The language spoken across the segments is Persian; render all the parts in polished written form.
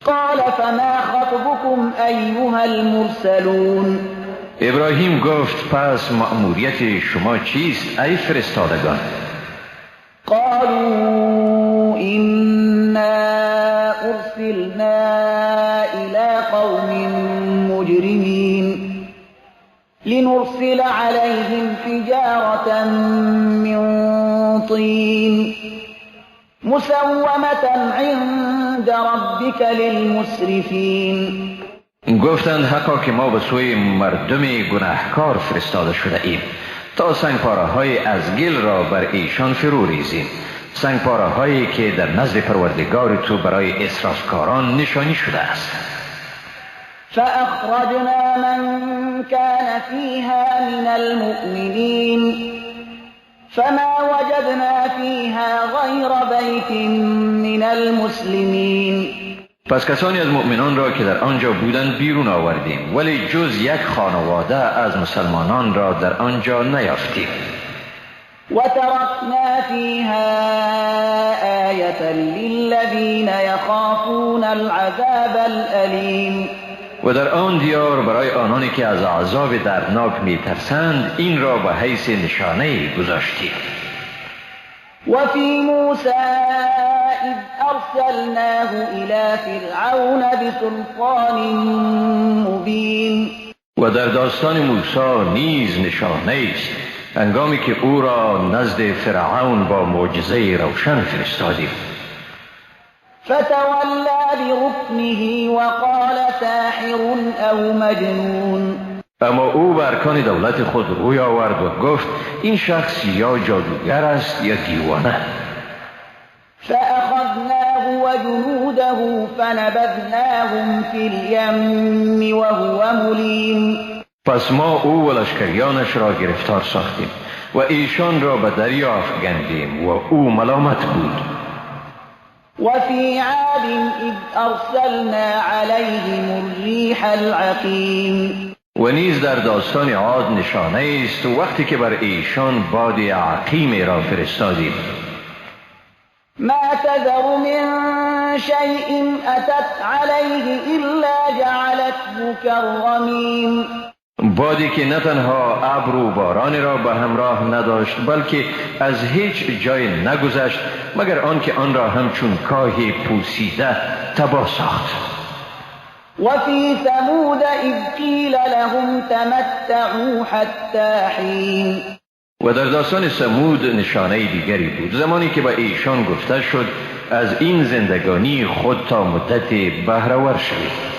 قال فما خطبكم ایها المرسلون. ابراهیم گفت پس مأموریت شما چیست ای فرستادگان؟ قالوا إنا أرسلنا إلى قوم مجرمين لنرسل عليهم حجارة من طين مسومة عند ربك للمسرفين. گفتند حقا که ما به سوی مردم گناهکار فرستاده شده ایم تا سنگپاره های از گل را بر ایشان فرو ریزیم، سنگپاره هایی که در نزد پروردگار تو برای اسرافکاران نشانی شده است. فأخرجنا من كان فيها من المؤمنين فما وجدنا فيها غير بيت من المسلمين. پس کسانی از مؤمنان را که در آنجا بودند بیرون آوردیم، ولی جز یک خانواده از مسلمانان را در آنجا نیافتیم. وتركنا فيها آية للذين يخافون العذاب الأليم. و در آن دیار برای آنانی که از عذاب دردناک میترسند این را به حیث نشانه گذاشتیم. وفي موسى إذ أرسلناه إلى فرعون بسلطان مبين. و در داستان موسی نیز نشانه است، هنگامی که او را نزد فرعون با معجزه روشن فرستادیم. فتولى بركنه وقال ساحر أو مجنون. اما او بر ارکان دولت خود روی آورد و گفت این شخص یا جادوگر است یا دیوانه. فأخذناه وجنوده فنبذناهم في اليم وهو مليم. پس ما او و لشکریانش را گرفتار ساختیم و ایشان را به دریا افگندیم و او ملامت بود. وفي عاد إذ أرسلنا عليهم الريح العقيم. و نیز در داستان عاد نشانه است وقتی که بر ایشان باد عقیم را فرستادیم. ما تذر من شيء أتت عليه إلا جعلته كالرميم. بادی که نه تنها ابر و باران را به همراه نداشت بلکه از هیچ جای نگذشت مگر آنکه آن را همچون کاه پوسیده تباه ساخت. وفي ثمود إذ قيل لهم تمتعوا حتى حين. و در داستان ثمود نشانه دیگری بود، زمانی که به ایشان گفته شد از این زندگانی خود تا مدت بهره‌ور شوید.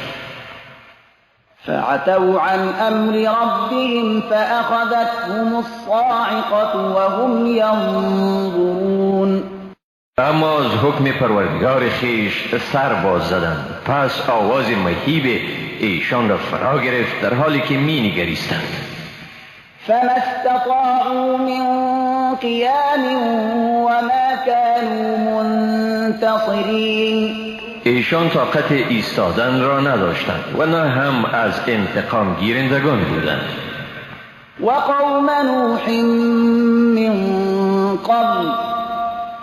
فعتوا عن أمر ربهم فأخذتهم الصاعقة وهم ينظرون. اما از حکم پروردگار خویش سر باز زدند، پس آواز مهیب ایشان را فرا گرفت در حالی که می نگریستند. فما استطاعوا من قیام وما كانوا منتصرین. ایشان طاقت ایستادن را نداشتند و نه هم از انتقام گیرندگان بودند. و قوم نوح من قبل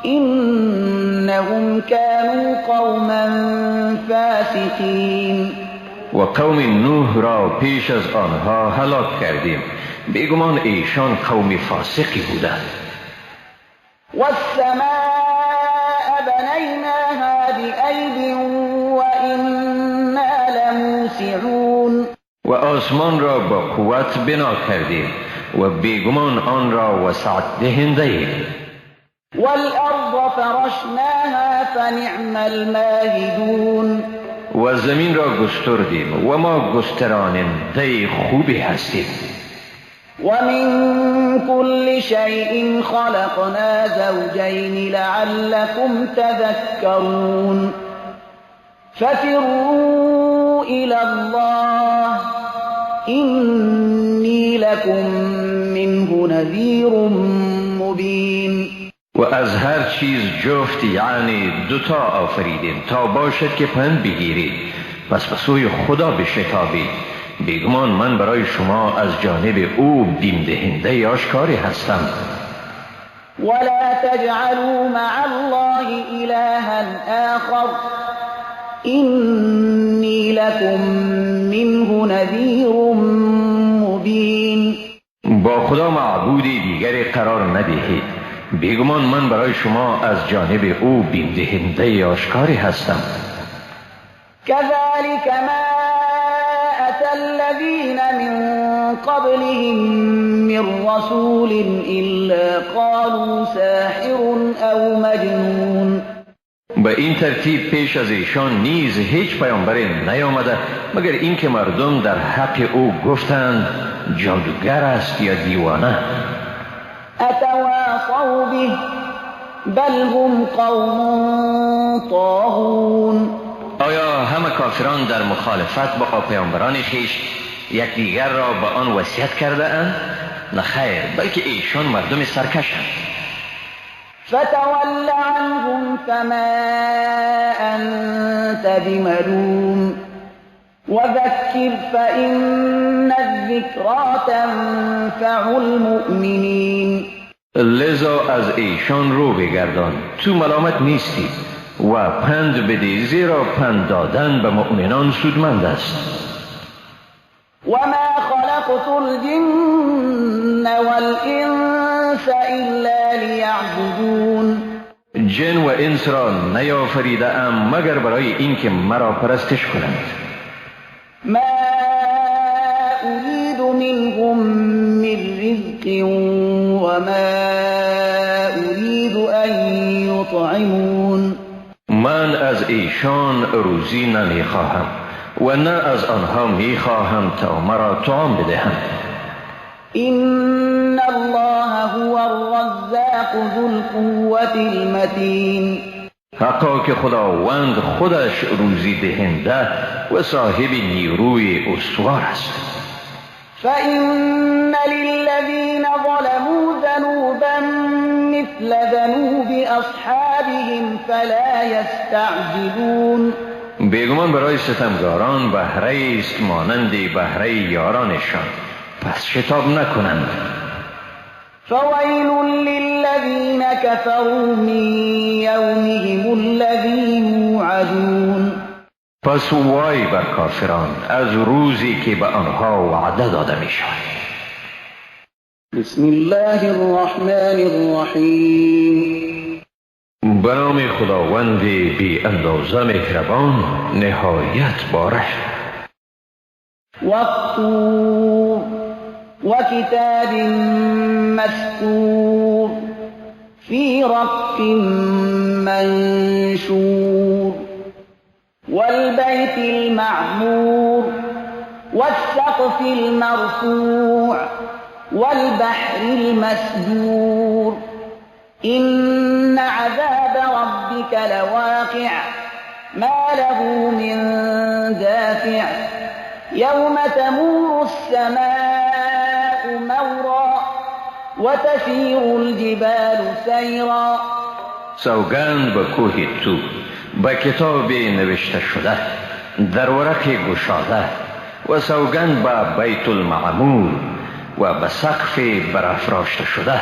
انهم كانوا قوما فاسقین. و قوم نوح را پیش از آنها هلاک کردیم، بیگمان ایشان قوم فاسقی بودند. والسماء بنیناها بأید وإنا لموسعون. و آسمان را با قوت بنا کردیم و بیگمان آن را وسعت دهنده ایم. والأرض فرشناها فنعم الماهدون. و زمین را گستردیم و ما گستراننده خوبی هستیم. ومن كل شيء خلقنا زوجين لعلكم تذكرون. ففروا إلى الله إني لكم منه نذير مبين. و از هر چیز جفت یعنی دوتا آفریدیم تا باشد که پند بگیرید، پس به سوی خدا بشتابید، بیگمان من برای شما از جانب او بیم دهنده آشکاری هستم. ولا تجعلوا مع الله إلها آخر إني لكم منه نذیر مبین. با خدا معبود دیگری قرار ندهید، بیگمان من برای شما از جانب او بیم دهنده آشکاری هستم. كذلك ما أتى الذين من قبلهم من رسول إلا قالوا ساحر أو مجنون. به این ترتیب پیش از ایشان نیز هیچ پیامبری نیامده مگر اینکه مردم در حق او گفتند جادوگر است یا دیوانه. اتواصوا به بل هم قوم طاغون. آیا همه کافران در مخالفت با پیامبران خویش یکدیگر را به آن وصیت کرده اند؟ نه خیر، بلکه ایشان مردم سرکشند. فتول عنهم فما أنت بملوم وذكر فإن الذكرى تنفع المؤمنين. لذا از ایشان رو بگردان، تو ملامت نیستی و پند بده، زیرا پند دادن به مؤمنان سودمند است. وما خلقت الجن والإنس إلا ليعبدون. جن و انس را نیافریده ام مگر برای اینکه مرا پرستش کنند. ما أريد منهم من رزق وما أريد أن يطعمون. من از ایشان روزی نمیخواهم و نه از آنها میخواهم تا مرا طعام بدهند. إن الله هو الرزاق ذو القوة المتین. حقا که خداوند خودش روزی دهنده و صاحب نیروی استوار است. فإن للذین ظلموا ذنوبا مثل ذنوب أصحابهم فلا يستعجلون. بیگمان برای ستمگاران بهره است مانند بهره یارانشان، پس شتاب نکنند. فویل للذین كفروا من یومهم الذی یوعدون. پس وای بر کافران از روزی که به آنها وعده داده می شود. بسم الله الرحمن الرحیم. به نام خداوند بی اندازه مهربان نهایت بارش. والطور وكتاب مسطور في رق منشور والبيت المعمور والسقف المرفوع والبحر المسجور إن عذاب ربك لواقع ما له من دافع يوم تمور السماء مورا وتسير الجبال سيرا. سوگند به کوه تو، به کتاب نوشته شده در ورق گشاده، و سوگند به بیت المعمور و به سقف برافراشته شده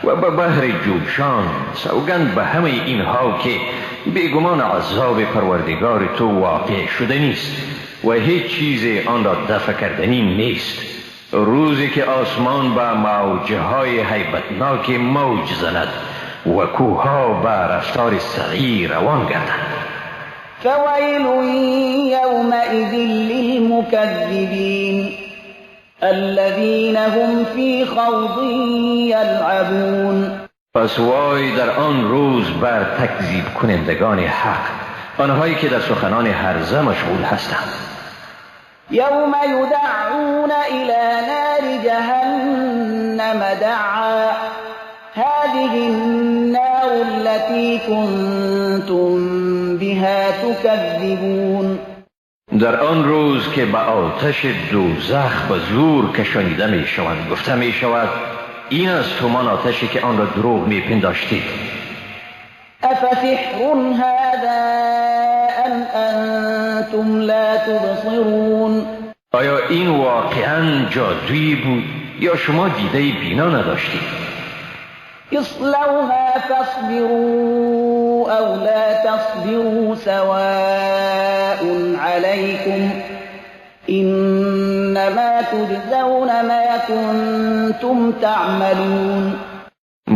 و به بحر جوشان، سوگند به همه اینها که بیگمان عذاب پروردگار تو واقع شده نیست و هیچ چیز آن را دفع کردنی نیست. روزی که آسمان به موجهای هیبتناک موج زند و کوهها به رفتار سریع روان گردند. فویل یومئذ للمکذبین الذین هم فی خوض یلعبون. پس وای در آن روز بر تکذیب کنندگان حق، آنهایی که در سخنان هرزه مشغول هستند. یوم یدعون الی نار جهنم دعا هذه النار التي كنتم بها تكذبون. در آن روز که به آتش دوزخ به زور کشانیده می شوند، گفته می شود این است همان آتشی که آن را دروغ می پنداشتید. افسحر هذا ام انتم لا تبصرون. آیا این واقعا جادویی بود یا شما دیده بینا نداشتید؟ اصلوها فاصبروا او لا تصبروا سواء عليكم إنما تجزون ما كنتم تعملون.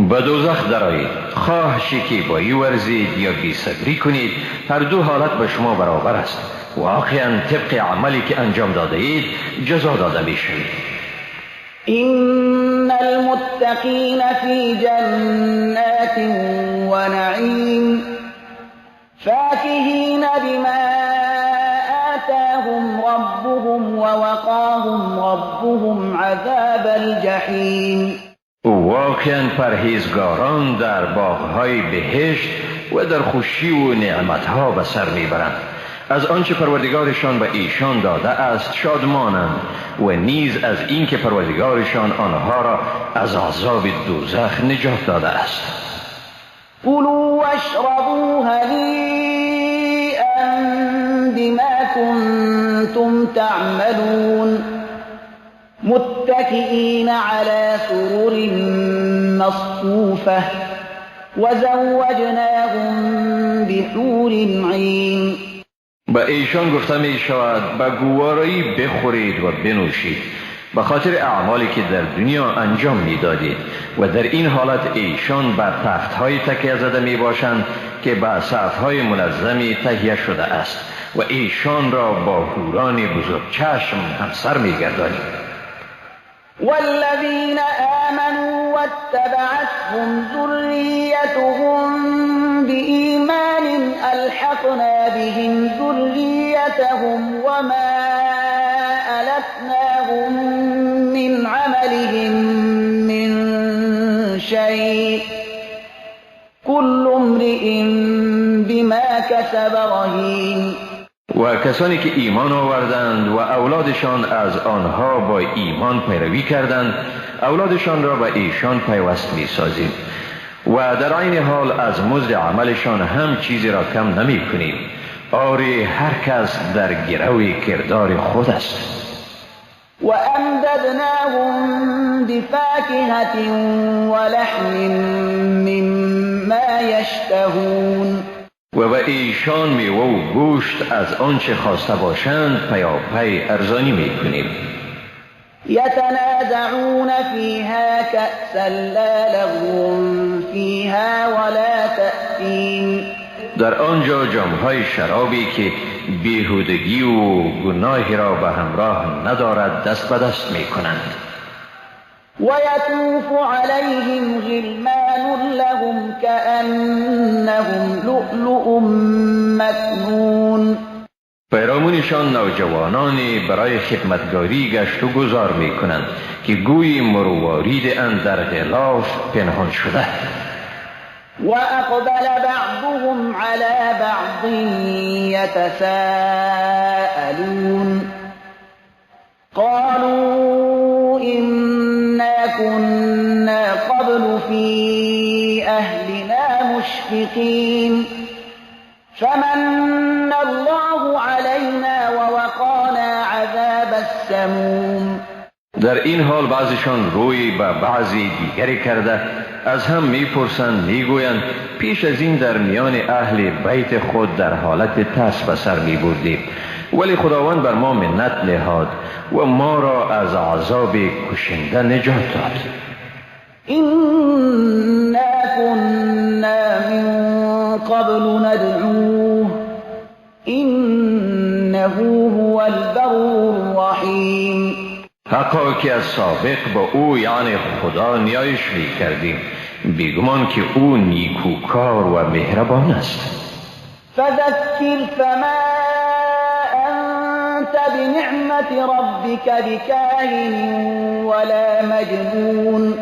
به دوزخ درآیید، خواه شکیبایی ورزید یا بی‌صبری کنید، هر دو حالت به شما برابر است. واقعا طبق عملی که انجام داده اید جزا داده می شوید. إن المتقین فی جنات ونعیم فاکهین بما آتاهم ربهم ووقاهم ربهم عذاب الجحیم. واقعا پرهیزگاران در باغهای بهشت و در خوشی و نعمتها به سر میبرند. از آنچه پروردگارشان به ایشان داده است شادمانند و نیز از اینکه پروردگارشان آنها را از عذاب دوزخ نجات داده است. کلوا واشربوا هنیئا بما کنتم تعملون متکئین علی سرر مصفوفة وزوجناهم بحور عین. به ایشان گفته می شود به گوارایی بخورید و بنوشید به خاطر اعمالی که در دنیا انجام می دادید، و در این حالت ایشان بر تختهای تکیه زده می باشند که به صفهای منظمی تهیه شده است و ایشان را با حوران بزرگ چشم همسر می گردانیم. والذین آمنوا واتبعتهم ذریتهم بإیمان ألحقنا بهم ذریتهم وما ألتناهم من عملهم من شيء كل امرئ بما كسب رهین. و کسانی که ایمان آوردند و اولادشان از آنها با ایمان پیروی کردند، اولادشان را به ایشان پیوست می سازیم و در عین حال از مزد عملشان هم چیزی را کم نمی کنیم. آری هر کس در گرو کردار خود است. و امددناهم بفاکهة ولحم مما یشتهون. و به ایشان میوه و گوشت از آنچه خواسته باشند پیاپی ارزانی می کنیم. یتنازعون فیها کأسا لا لغو فیها ولا تأثیم. در آنجا جامهای شرابی که بیهودگی و گناهی را به همراه ندارد دست به دست می کنند. ويطوف عليهم غلمان لهم كأنهم لؤلؤ مكنون. پیرامونشان نوجوانانی برای خدمتگاری گشت و گذار می کنند که گویی مروارید اندر غلاف پنهان شده. وأقبل بعضهم على بعض يتساءلون قالوا إنا كنا قبل في أهلنا مشفقين فمن الله علينا ووقانا عذاب السموم. در این حال بعضیشان روی به بعضی دیگری کرده از هم میپرسند، میگویند پیش از این در میان اهل بیت خود در حالت ترس به سر میبردیم، ولی خداوند بر ما منت نهاد و ما را از عذاب کشنده نجات داد. إنا كنا من قبل ندعوه إنه هو البر الرحیم. حقا که از سابق با او یعنی خدا نیایش می کردیم، بیگمان که او نیکوکار و مهربان است. فذکر فما أنت بنعمت ربك بكاهن ولا مجنون.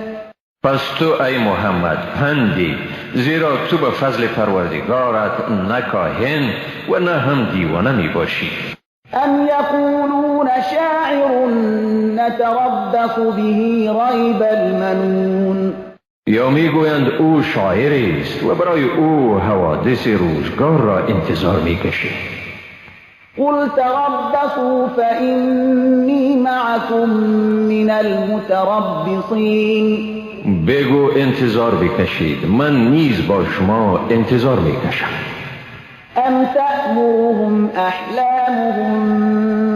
پس تو ای محمد پندی، زیرا تو به فضل پروردگارت نه کاهن و نه هم دیوانه می باشی. أم يقولون شاعر نتربص به ریب المنون. یا میگویند او شاعر است و برای او حوادث روزگار را انتظار میکشیم. قل تربصوا فإني معكم من المتربصين. بگو انتظار بکشید، من نیز با شما انتظار میکشم. ام تأمرهم احلامهم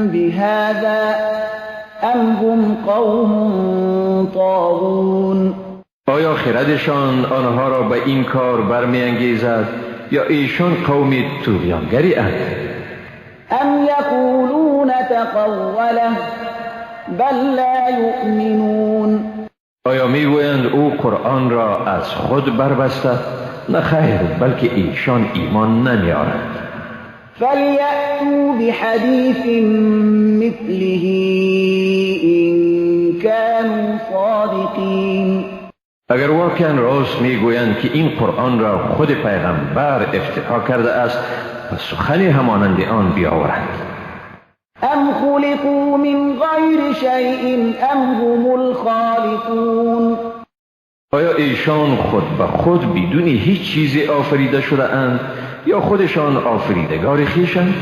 بهذا ام هم قوم طاغون. آیا خردشان آنها را به این کار برمی‌انگیزد یا ایشان قوم طغیانگری اند؟ ام یقولون تقوله بل لا یؤمنون. آیا میگویند او قرآن را از خود بربسته؟ نه خیر، بلکه ایشان ایمان نمیآرند. فلیأتوا بحدیث مثله إن كانوا صادقین. اگر واقعا راست میگویند که این قرآن را خود پیغمبر افتتاح کرده است، پس سخنی همانند آن بیاورند. ام خلقوا من غیر شیء ام هم الخالقون. آیا ایشان خود به خود بدون هیچ چیزی آفریده شده اند یا خودشان آفریدگار خویشند؟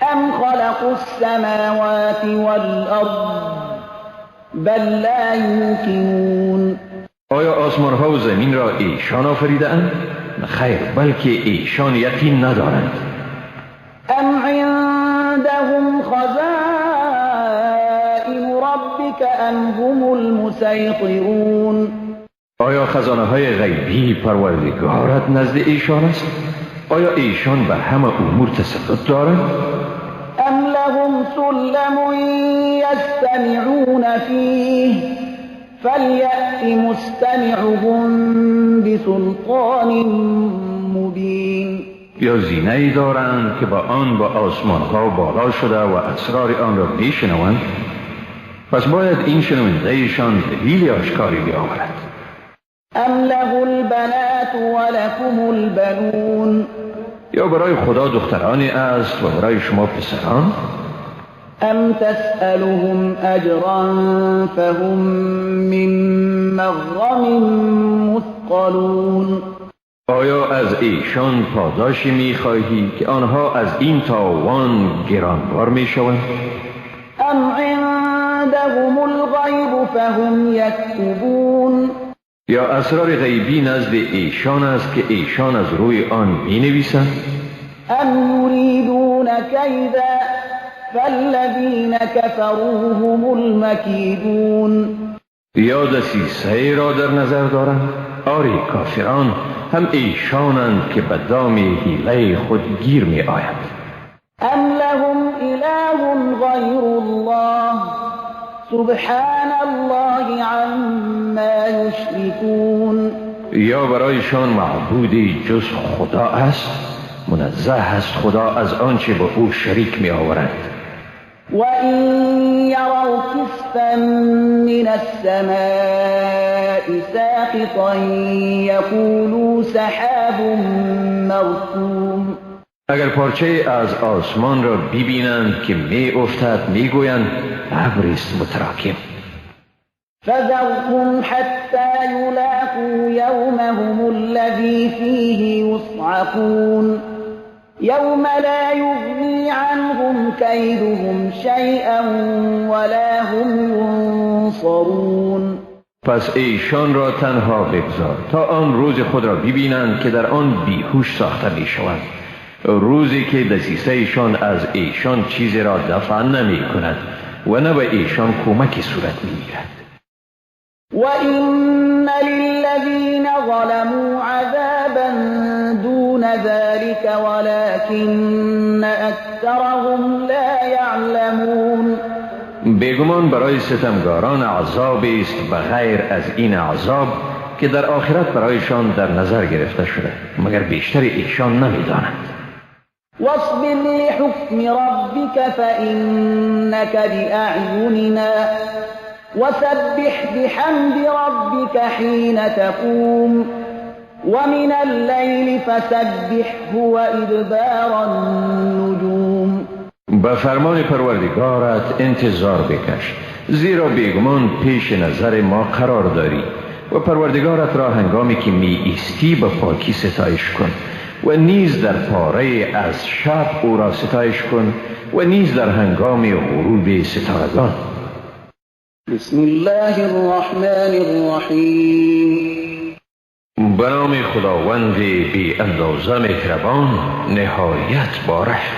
ام خلقوا السماوات والارض بل لا یوقنون. آیا آسمان ها و زمین را ایشان آفریده اند؟ خیر، بلکه ایشان یقین ندارند. ام عندهم خزائن ربک ام هم المسیطرون. آیا خزانه های غیبی پروردگارت نزد ایشان است؟ آیا ایشان بر همه امور تسلط دارند؟ ام لهم سلم یستمعون فیه فلیأت مستمعهم بسلطان مبین. یا زینه‌ای دارند که با آن با آسمانها بالا شده و اسرار آن را میشنوند؟ پس باید این شنونده ایشان دلیل آشکاری بیاورد. ام له البنات ولکم البنون. یا برای خدا دخترانی است و برای شما پسران؟ ام تسألهم اجرا فهم من مغرم مثقلون. آیا از ایشان پاداشی میخواهی که آنها از این تاوان گرانبار میشوند؟ ام عندهم الغیب فهم یکتبون. یا اسرار غیبی نزد ایشان است که ایشان از روی آن می نویسند؟ ام یریدون کیدا فالذین کفروا هم المکیدون. یا دسیسه را در نظر دارند؟ آری، کافران هم ایشانند که به دام حیله خود گیر می آیند. ام لهم اله غیر الله سبحان الله عما یشرکون. یا برایشان معبودی جز خدا است؟ منزه است خدا از آنچه به او شریک می آورند. و این یروا کسفا من السماء ساقطا یقولوا سحاب مرکوم. اگر پارچه از آسمان را ببینند که می افتد، می گویند ابری است متراکم. فذرهم حتی یلاقوا یومهم الذی فیه یصعقون یوم لا یغنی عنهم کیدهم شیئا ولا هم ینصرون. پس ایشان را تنها بگذار تا آن روز خود را ببینند که در آن بیهوش ساخته می شوند، روزی که دسیسه ایشان از ایشان چیزی را دفع نمی کند و نه به ایشان کمکی صورت می گیرد. و این للذین ظلموا عذابا دون ذلك ولكن اکثرهم لا یعلمون. بیگمان برای ستمگاران عذابی است به غیر از این عذاب که در آخرت برایشان در نظر گرفته شده، مگر بیشتر ایشان نمیدانند. واصبر لحکم ربک فإنک بأعیننا وسبح بحمد ربک حین تقوم ومن اللیل فسبحه وإدبار النجوم. به فرمان پروردگارت انتظار بکش، زیرا بیگمان پیش نظر ما قرار داری و پروردگارت را هنگامی که می ایستی به پاکی ستایش کن و نیز در پاره از شب او را ستایش کن و نیز در هنگام غروب ستارگان. بسم الله الرحمن الرحیم. به نام خداوند بی اندازه مهربان، نهایت بارش.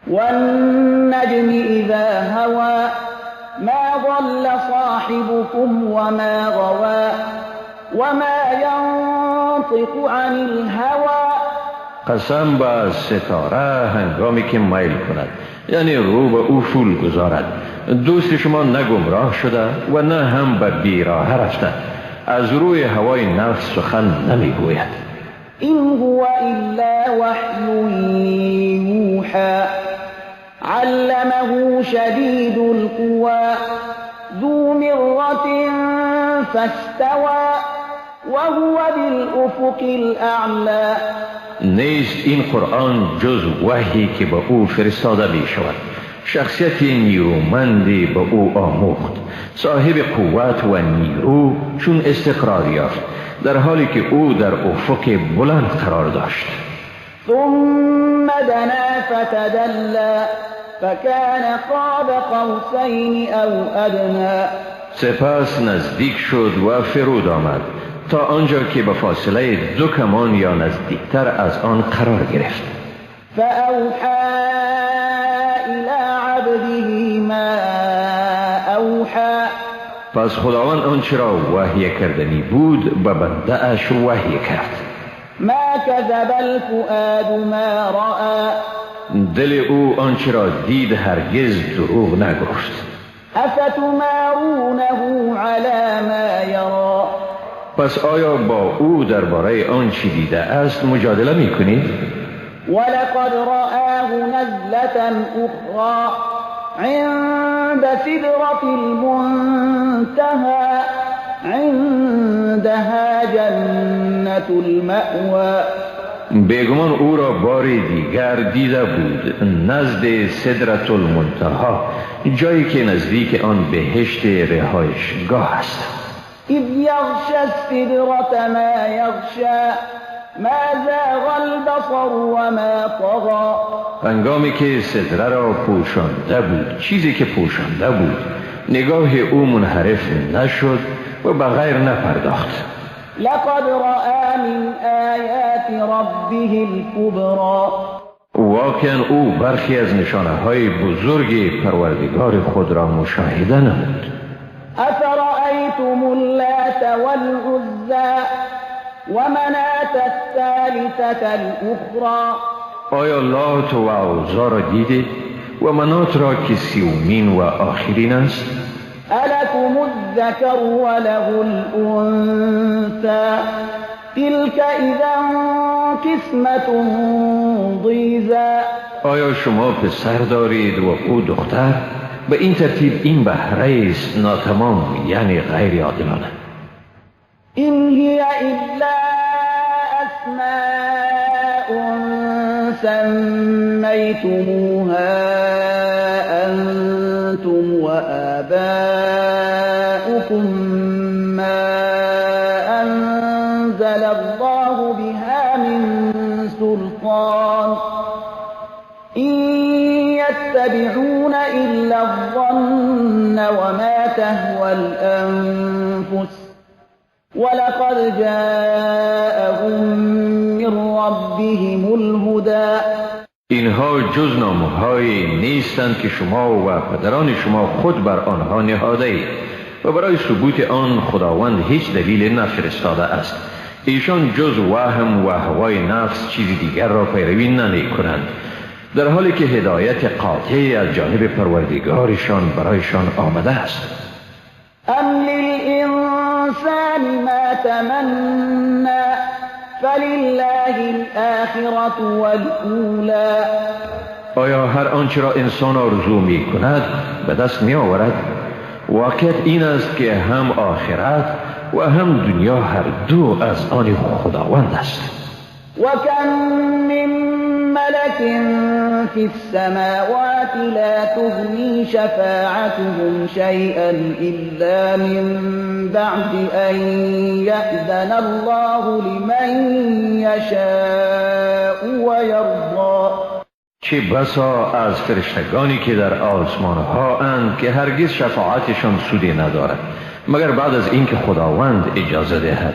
والنجم اذا هوى ما ضل صاحبكم وما غوى وما ينطق عن الهوى. قسم به ستاره هنگامی که میل کند، یعنی رو به او فول گذارد. دوست شما نه گمراه شده و نه هم به بیراه رفته، از روی هوای نفس سخن نمیگوید. این هو الا وحی یوحى علمه شدید القوى ذو مرة فاستوى وهو بالافق الاعلى. نیست این قرآن جز وحی که به او فرستاده می شود. شخصیت نیرومندی به او آموخت، صاحب قوت و نیرو چون استقرار یافت، در حالی که او در افق بلند قرار داشت. ثم دنا فتدلى فكان قاب قوسین او ادنى. سپس نزدیک شد و فرود آمد تا آنجا که به فاصله 2 کمان یا نزدیکتر از آن قرار گرفت. فأوحى إلى عبده ما أوحى. پس خداوند آنچه را وحی کردنی بود به بنده اش وحی کرد. ما كذب الفؤاد ما رأى. دل او آنچه را دید هرگز دروغ نگفت. افتمارونه علی ما یرا. پس آیا با او درباره آنچه دیده است مجادله میکنید؟ ولقد رآه نزلة أخرى عند سدرة المنتهى عندها جنة المأوى. بیگمان او را بار دیگر دیده بود نزد سدرة المنتهی، جایی که نزدیک آن بهشت رهایشگاه است. اذ یغشی السدرة ما یغشی ما زاغ البصر وما طغى. هنگامی که سدره را پوشانده بود، چیزی که پوشانده بود، نگاه او منحرف نشد و به غیر نپرداخت. لقد رأى من آیات ربه الكبرى. واقعا او برخی از نشانه های بزرگ پروردگار خود را مشاهده نمود. افرأیتم اللات والعزی ومناة الثالثة الأخرى. آیا لات و عزی را دیدید و منات را که سومین و آخرین است؟ ألكم الذكر وله الأنثى تلك إذا قسمة ضيزى. آیا شما پسر دارید و او دختر؟ به این ترتیب این بهره است ناتمام، یعنی غیر عادلانه. إن هي إلا أسماء سميتموها أنتم وآباؤكم ما أنزل الله بها من سلطان إن يتبعون إلا الظن وما تهوى الأنفس ولقد جاءهم من ربهم الهدى. اینها جز نامه‌هایی نیستند که شما و پدران شما خود بر آنها نهاده اید و برای ثبوت آن خداوند هیچ دلیل نفرستاده است. ایشان جز وهم و هوای نفس چیز دیگر را پیروی نمی کنند، در حالی که هدایت قاطع از جانب پروردگارشان برایشان آمده است. ام للإنسان ما تمنى فلله الآخرة والأولى. آیا هر آنچه را انسان آرزو می کند به دست می آورد؟ واقعیت این است که هم آخرت و هم دنیا هر دو از آن خداوند است. وكم من ملك في السماوات لا تغني شفاعتهم شيئا إلا من بعد أن يأذن الله لمن يشاء ويرضى. چه بسا از فرشتگانی که در آسمان ها اند که هرگز شفاعتشان سودی ندارد مگر بعد از اینکه خداوند اجازه دهد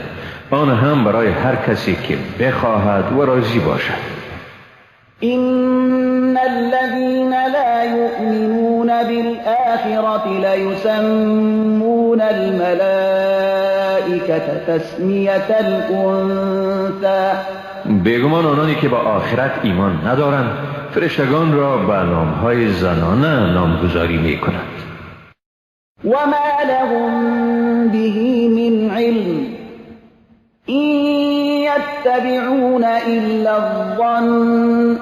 آن هم برای هر کسی که بخواهد و راضی باشد. إن الذين لا يؤمنون بالآخرة ليسمون الملائكة تسمية الأنثى. بیگمان آنانی که با آخرت ایمان ندارند فرشتگان را به نامهای زنانه نامگذاری میکنند. وما لهم به من علم إن يتبعون إلا الظن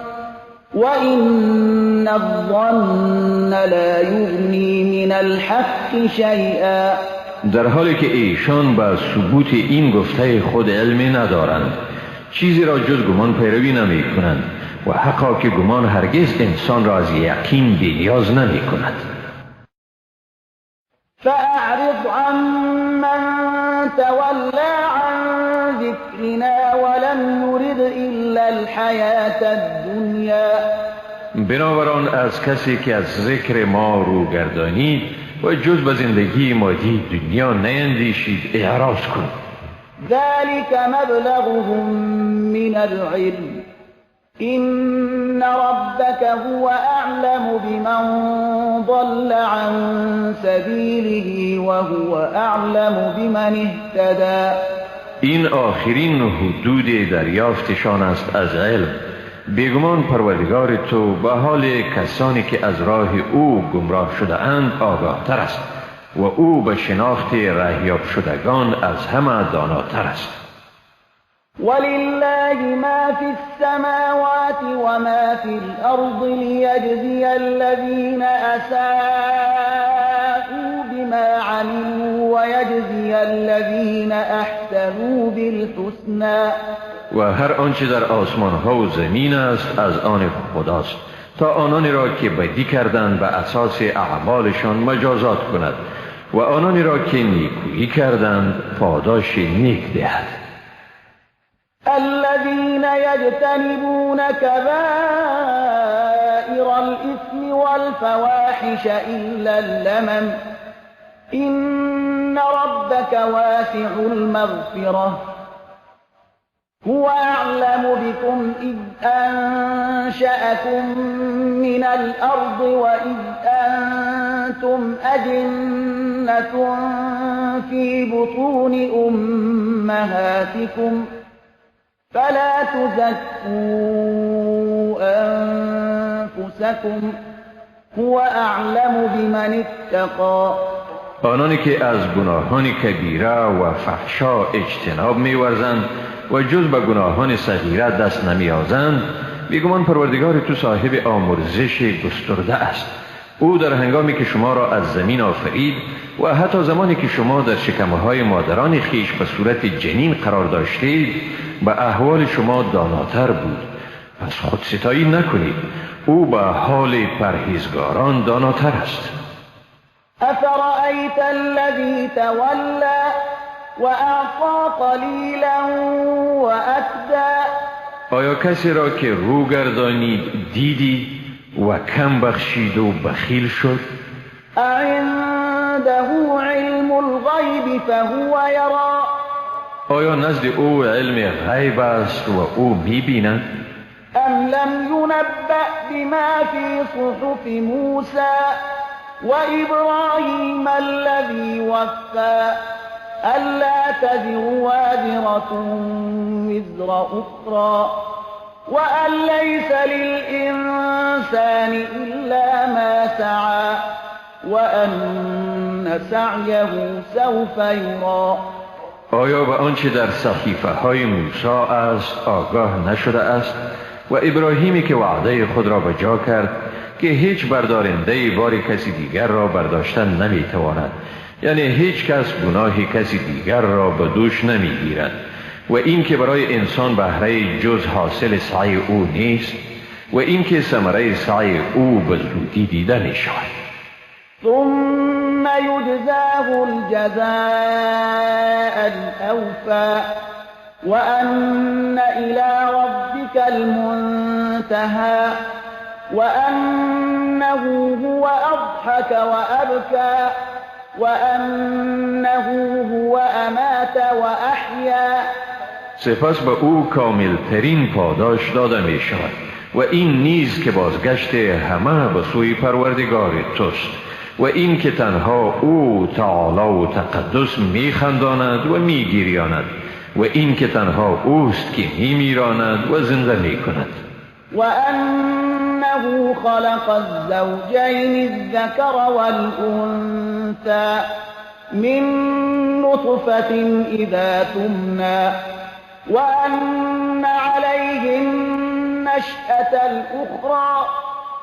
وإن الظن لا يغني من الحق شيئا. در حالی که ایشان به ثبوت این گفته خود علمی ندارند، چیزی را جز گمان پیروی نمی کنند و حقا که گمان هرگز انسان را از یقین بی‌نیاز نمی کند. فأعرض عمن تولى عن ذكرنا ولم يرد إلا الحياة الدنيا. بنابران از کسی که از ذکر ما رو گردانید و جز به زندگی مادی دنیا نیندیشید اعراض کن. ذلك مبلغهم من العلم إن ربك هو أعلم بمن ضل عن سبيله وهو أعلم بمن اهتدى. این آخرین حدود دریافتشان است از علم. بیگمان پروردگار تو به حال کسانی که از راه او گمراه شده اند آگاه تر است و او به شناخت رهیاب شدگان از همه داناتر است. ولله ما في السماوات وما في الأرض ليجزي الذين أساءوا بما عملوا ويجزي الذين أحسنوا بالحسنى. و هر آنچه در آسمان ها و زمین است از آن خداست تا آنانی را که بدی کردند به اساس اعمالشان مجازات کند و آنانی را که نیکویی کردند پاداش نیک دهد. الذين يجتنبون كبائر الإثم والفواحش إلا اللمم إن ربك واسع المغفرة هو أعلم بكم إذ أنشأكم من الأرض وإذ أنتم أجنة في بطون أمهاتكم فلا تزكوا أنفسكم هو أعلم بمن اتقى. آنانی که از گناهان کبیره و فحشا اجتناب می‌ورزند و جز به گناهان صغیره دست نمی‌آزند، بیگمان پروردگار تو صاحب آمرزش گسترده است. او در هنگامی که شما را از زمین آفرید و حتی زمانی که شما در شکمهای مادران خیش به صورت جنین قرار داشتید به احوال شما داناتر بود. پس خودستایی نکنید، او به حال پرهیزگاران داناتر است. افرأیت الذی تولی وأعطی قلیلا وأکدی. آیا کسی را که رو گردانید دیدی و کم بخشید و بخیل شد؟ أعنده علم الغیب فهو یرا. آیا نزد او علم غیب است و او میبیند؟ ام لم ينبأ بما في صحف موسى وإبراهيم الذي وفى ألا تزر وازرة وزر أخرى وأن ليس للإنسان إلا ما سعى وأن سعيه سوف يرى. آیا به آنچه در صحیفه های موسی است آگاه نشده است و ابراهیمی که وعده خود را به جا کرد که هیچ بردارنده بار کسی دیگر را برداشتن نمیتواند، یعنی هیچ کس گناه کسی دیگر را به دوش نمیگیرد، و این که برای انسان بهره جز حاصل سعی او نیست و این که ثمره سعی او به زودی دیده می شود. ثم یجزاه الجزاء الأوفى وأن إلى ربك المنتهى وأنه هو أضحك وأبكى وأنه هو أمات وأحيا. سپس به او کاملترین پاداش داده می شود و این نیز که بازگشت همه به سوی پروردگار توست و این که تنها او تعالی و تقدس می خنداند و می گریاند و این که تنها اوست که می میراند و زنده می کند. وأنه خلق الزوجين الذكر والأنثى من نطفة إذا تمنى وأن عليه النشأة الأخرى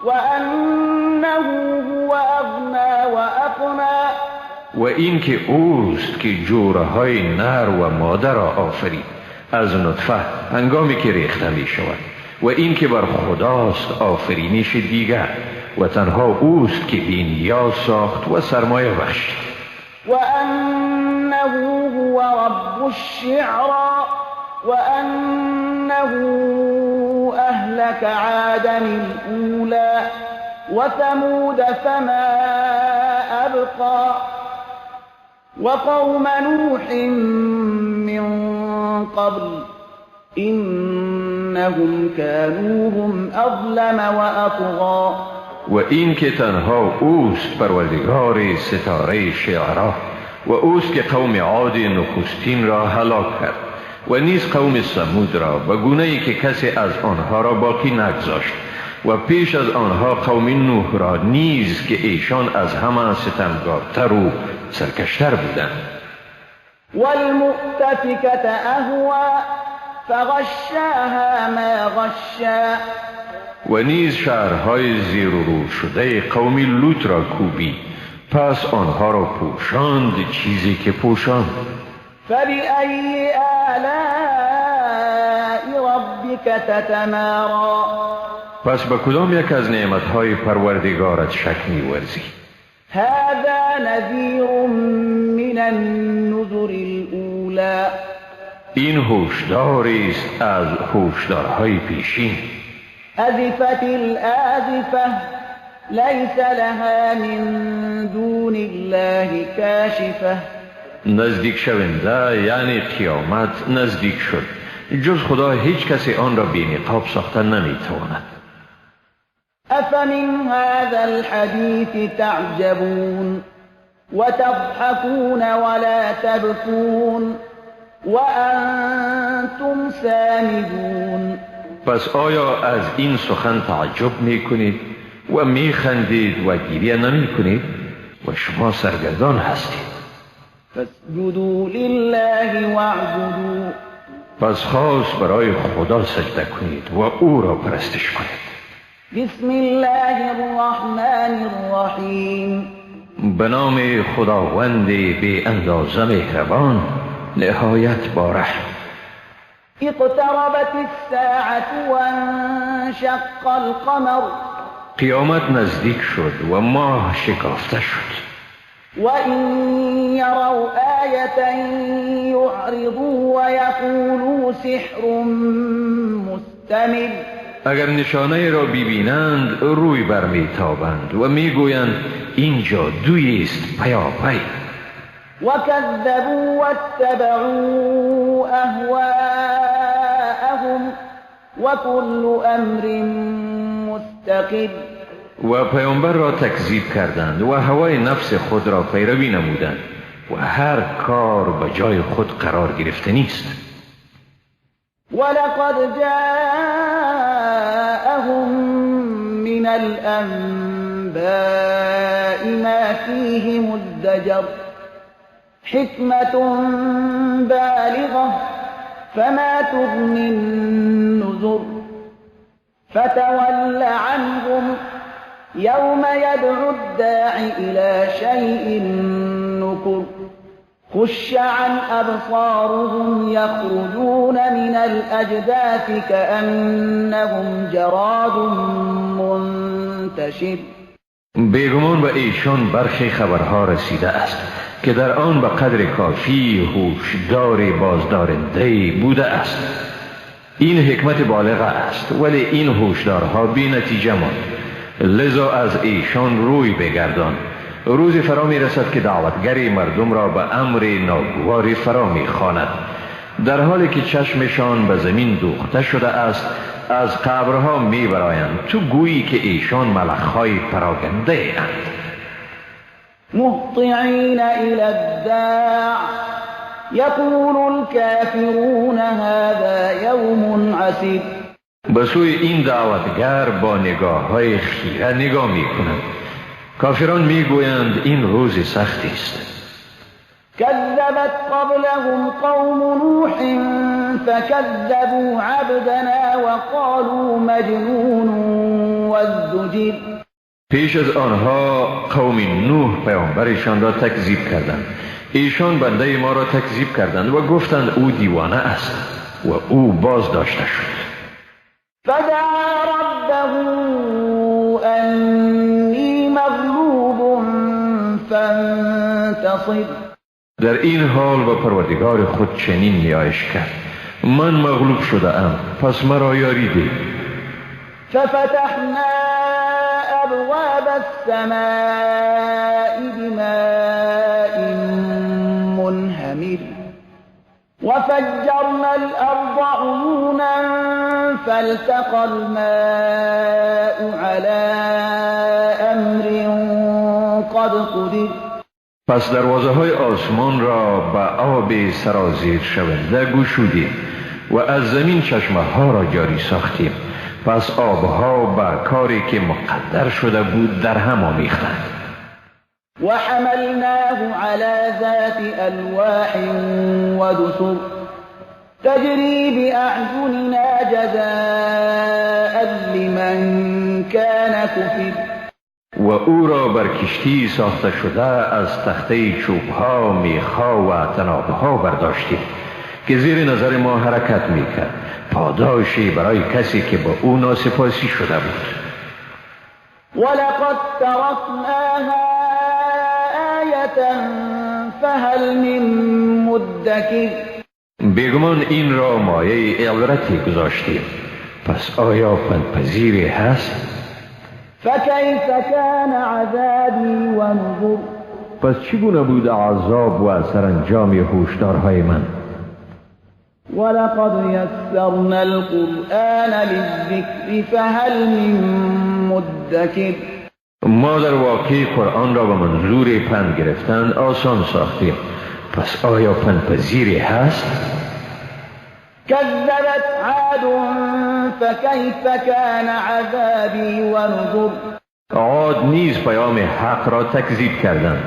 وأنه هو أغنى وأقنى. و این که اوست که جورهای نر و ماده را آفرید از نطفه هنگامی که ریخته می شود و این که بر خداست آفرینش دیگر و تنها اوست که بی نیاز ساخت و سرمایه بخشید. وأنه هو رب الشعرى وأنه أهلك عادا الأولى وثمود فما أبقى وقوم نوح من قبل إنهم كانوا هم أظلم وأطغى. و این که تنها اوست پروردگار ستاره شعرا و اوست که قوم عاد نخستین را هلاک کرد و نیز قوم ثمود را به گونه ای که کسی از آنها را باقی نگذاشت و پیش از آنها قوم نوح را نیز که ایشان از همه ستمگارتر و سرکشتر بودند. والمؤتفكة أهوى فغشاها ما غشا. و نیز شهرهای زیر و رو شده قوم لوط را کوبید، پس آنها را پوشاند چیزی که پوشاند. فبأي آلاء ربك تتمارى. پس به کدام یک از نعمتهای پروردگارت شک می‌ورزی؟ هذا نذیر من النذر الأولى. این هشداری است از هشدارهای پیشین. أزفت الآزفة ليس لها من دون الله کاشفة. نزدیک شونده یعنی قیامت نزدیک شد، جز خدا هیچ کسی آن را بی نقاب ساخته نمیتواند. أفمن هذا الحديث تعجبون وتضحكون ولا تبكون وأنتم سامدون. پس آیا از این سخن تعجب میکنید و میخندید و گریه نمیکنید و شما سرگردان هستید؟ فاسجدوا لله واعبدوا. پس خاص برای خدا سجده کنید و او را پرستش کنید. بسم الله الرحمن الرحیم. به نام خداوند بی اندازه مهربان نهایت با رحم. اقتربت الساعة وانشق القمر. قیامت نزدیک شد و ماه شکافته شد. وإن يروا آية يعرضوا ويقولوا سحر مستمر. اگر نشانه را ببینند روی برمیتابند و میگویند این جادویی است پیاپی. وكذبوا واتبعوا أهواءهم وكل أمر مستقر. و پیامبر را تکذیب کردند و هوای نفس خود را پیروی نمودند و هر کار به جای خود قرار گرفته نیست. ولقد جاءهم من الأنباء ما فيه مزدجر حكمة بالغة فما تغني النذر فتول عنهم يوم يدعو الداع إلى شيء نكر خش عن أبصارهم يخرجون من الأجداث كأنهم جراد منتشر. بیگمان به ایشان برخی خبرها رسیده است که در آن به قدر کافی هوشدار بازدارنده بوده است. این حکمت بالغه است، ولی این هوشدارها بی نتیجه ماند، لذا از ایشان روی بگردان. روزی فرا می رسد که دعوتگر مردم را به امر ناگواری فرا می خواند، در حالی که چشمشان به زمین دوخته شده است از قبرها می برایند، تو گویی که ایشان ملخهای پراگنده اند. مهطعین الی الداع یقول الكافرون هذا یوم عسیر. به سوی این دعوتگر با نگاه های خیره نگاه می کنند. کافران می گویند این روز سختی است. كذبت قبلهم قوم نوح فكذبوا عبدنا وقالوا مجنون وازدجر. پیش از آنها قوم نوح پیامبرشان را تکذیب کردند. ایشان بنده ما را تکذیب کردند و گفتند او دیوانه است و او باز داشته شد. فدعا ربه انی مغلوب فانتصر. در این حال با پروردگار خود چنین نیایش کرد: من مغلوب شده ام، پس مرا یاری ده. ففتحنا ابواب السماء بماء منهمر وفجرنا الارض عيونا فالتقى الماء على امر قد قدر. پس دروازه های آسمان را به آب سرازیر شونده گشودیم و از زمین چشمه ها را جاری ساختیم. پس آبها به کاری که مقدر شده بود در هم آمیختند. و حملناه علی ذات الواح و دسر تجری بأعیننا جزاء لمن کان کفر. و او را بر کشتی ساخته شده از تخته چوبها، میخها و تنابها برداشتیم که زیر نظر ما حرکت میکرد، پاداشی برای کسی که با او ناسپاسی شده بود. ولقد ترکناها آیة فهل من مدکر. بیگمان این را مایه عبرتی گذاشتیم، پس آیا پندپذیری هست؟ فکیف کان عذابی و نذر. پس چگونه بود عذاب و سرانجام هشدارهای من؟ ولقد یسرنا القرآن للذکر فهل من مدکر. ما در واقع قرآن را به منظور پند گرفتن آسان ساختیم، پس آیا پندپذیری هست؟ كذبت عاد فكيف كان عذابي ونذر. عاد نیز پیام حق را تکذیب کردند،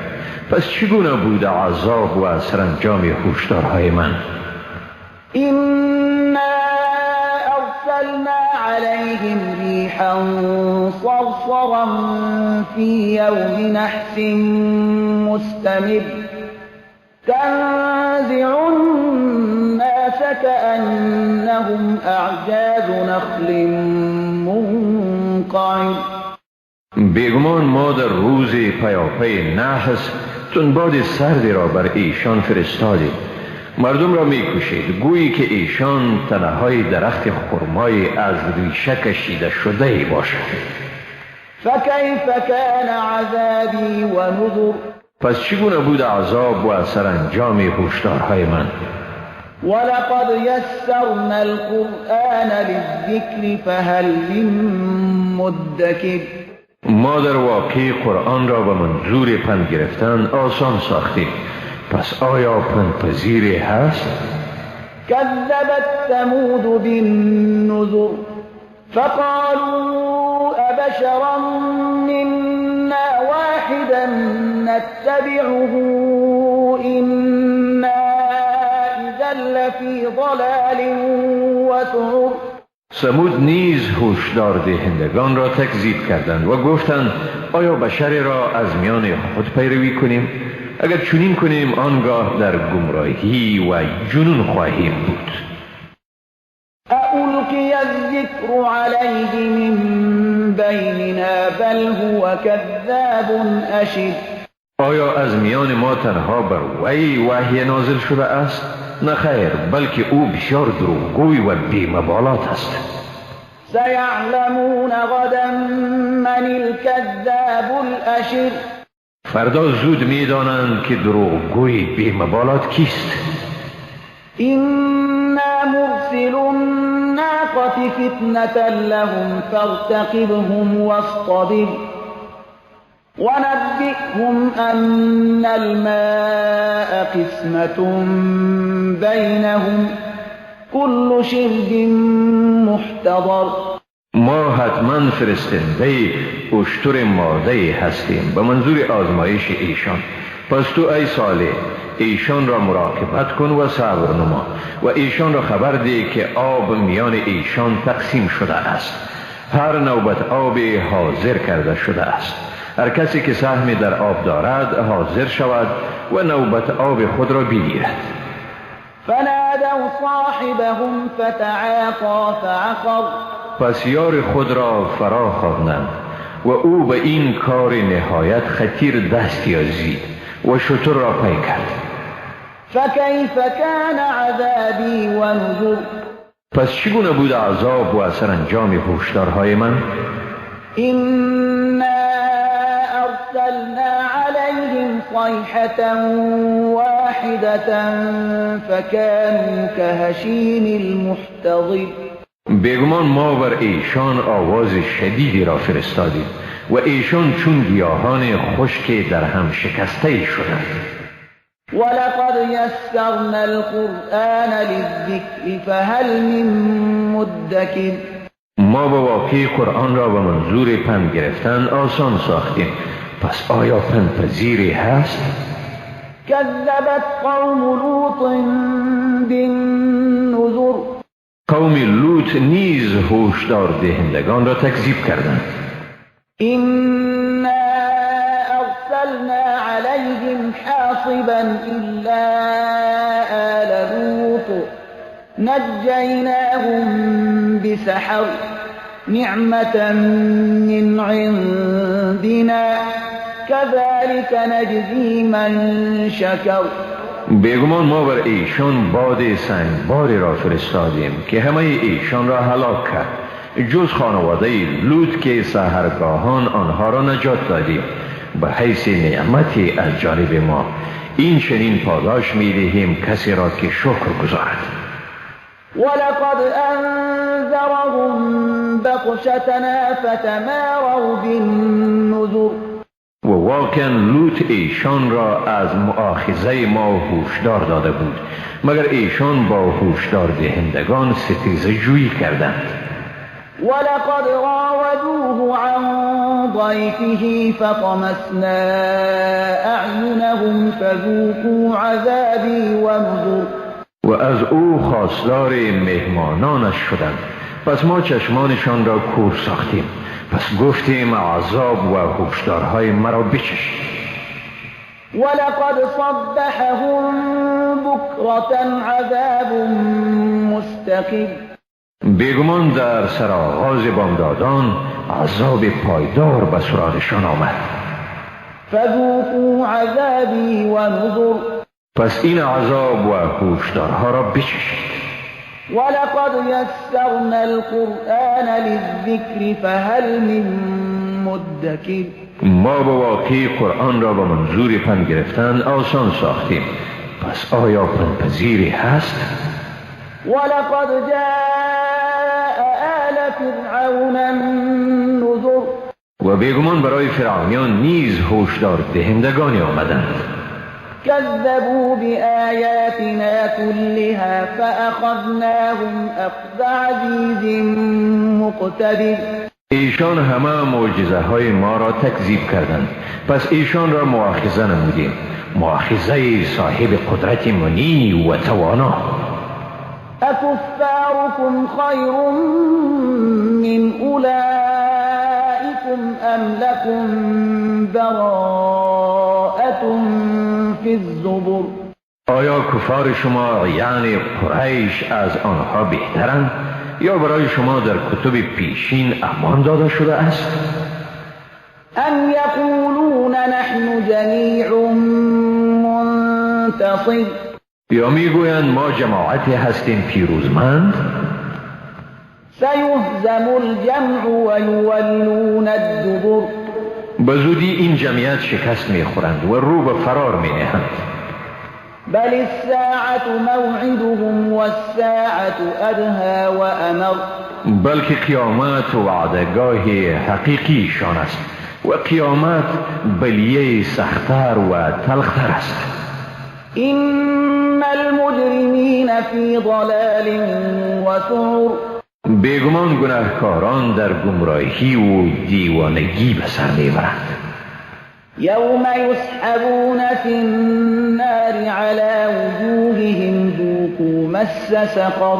پس چگونه بود عذاب و سرانجام هشدارهای من؟ إنا أرسلنا عليهم ريحا صرصرا في يوم نحس مستمر تنزع الناس كأنهم أعجاز نخل منقعر. بیگمان ما در روز پیاپی نحس تندباد سردی را بر ایشان فرستادیم. مردم را میکشید، گویی که ایشان تنه‌های درخت خرمای از ریشه کشیده شده ای باشد. فکیف کان عذابی و نذر. پس چگونه بود عذاب و سرانجام هشدارهای من؟ ولقد یسرنا القرآن للذکر فهل من مدکر. ما در واقع قرآن را به منظور پند گرفتن آسان ساختیم، پس آیا پندپذیری هست؟ كذبت ثمود بالنذر فقالوا أبشرا منا واحدا نتبعه إنا إذا لفي ضلال وسعر. ثمود نیز هشدار دهندگان را تکذیب کردند و گفتند آیا بشری را از میان خود پیروی کنیم؟ اگر چنین کنیم آنگاه در گمراهی و جنون خواهیم بود. ألقی الذکر علیه من بیننا بل هو کذاب اشر. آیا از میان ما تنها بر وی وحی نازل شده است؟ نه خیر، بلکه او بسیار دروغگوی و بی‌مبالات است. سیعلمون غدا من الکذاب الاشر. فردا زود میدانند که دروغگوی بی‌مبالات کیست. إنا مرسل الناقة فتنة لهم فارتقبهم واصطبر ونبئهم أن الماء قسمة بينهم كل شرب محتضر. ما حتما فرستنده اشتر ماده هستیم به منظور آزمایش ایشان. پس تو ای صالح ایشان را مراقبت کن و صبر نما و ایشان را خبر ده که آب میان ایشان تقسیم شده است. هر نوبت آب حاضر کرده شده است. هر کسی که سهمی در آب دارد حاضر شود و نوبت آب خود را بگیرد. فنادوا صاحبهم فتعاطى فعقر. پس یار خود را فرا خواندند و او به این کار نهایت خطیر دست یازید و شتر را پی کرد. فکیف کان عذابی و نذر. پس چگونه بود عذاب و سرانجام هشدارهای من؟ إنا أرسلنا عليهم صيحة واحدة فكانوا كهشيم المحتضر. بیگمان ما بر ایشان آواز شدیدی را فرستادیم و ایشان چون گیاهان خشک در هم شکسته شدند. ولقد يسرنا القرآن للذكر فهل من مدكر. ما به واقع قرآن را به منظور پند گرفتن آسان ساختیم، پس آیا پند پذیری هست؟ كذبت قوم لوط بالنذر. قوم لوط نیز هشدار دهندگان را تکذیب کردند. إنا أرسلنا عليهم حاصبا إلا آل لوط نجيناهم بسحر نعمة من عندنا كذلك نجزي من شكر. بیگمان ما بر ایشان باد سنگباری را فرستادیم که همه ایشان را هلاک کرد، جز خانواده لوط که سحرگاهان آنها را نجات دادیم به حیث نعمتی از جانب ما. این چنین پاداش می‌دهیم کسی را که شکر گزارد. ولقد انذرهم بطشتنا فتماروا بالنذر. و واقعا لوط ایشان را از مؤاخذه ما هوشدار داده بود، مگر ایشان با هوشدار دهندگان ستیزه جویی کردند. ولقد راودوه عن ضيفه فطمسنا اعینهم فذوقوا عذابی ونذر. و از او خواستار مهمانانش شدند، پس ما چشمانشان را کور ساختیم، پس گفتیم عذاب و هشدارهای مرا بچشید. ولقد صبحهم بکرة عذاب مستقر. بیگمان در سرآغاز بامدادان عذاب پایدار به سراغشان آمد. فذوقوا عذابی و نذر. پس این عذاب و هشدارها را بچشید. ولقد يسرنا القرآن للذكر فهل من مدكر. ما به واقع قرآن را به منظور پند گرفتن آسان ساختیم، پس آیا پندپذیری هست؟ ولقد جاء آل فرعون النذر. و بیگمان برای فرعونیان نیز هشدار دهندگانی آمدند. كذبوا بآياتنا كلها فأخذناهم أخذ عزيز مقتدر. ایشان همه معجزه های ما را تکذیب کردند، پس ایشان را مؤاخذه نمودیم، مؤاخذه صاحب قدرت منی و توانا. أكفاركم خير من أولئكم أم لكم براءة في الزبر. آیا کفار شما یعنی قریش از آنها بهترند یا برای شما در کتب پیشین امان داده شده است؟ ام یقولون نحن جمیع منتصر. یا میگویند ما جماعتی هستیم پیروزمند؟ سیهزم الجمع و یولون الدبر. به زودی این جمعیت شکست میخورند و رو به فرار مینهند. بل الساعة موعدهم والساعة أدهى وأمر. بلکه قیامت وعدگاه حقیقیشان است و قیامت بلیه سختتر و تلختر است. إن المجرمین فی ضلال وسعر. بیگمان گناهکاران در گمراهی و دیوانگی به سر میبرند. یوم یسحبون فی النار علی وجوههم ذوقوا مس سقر.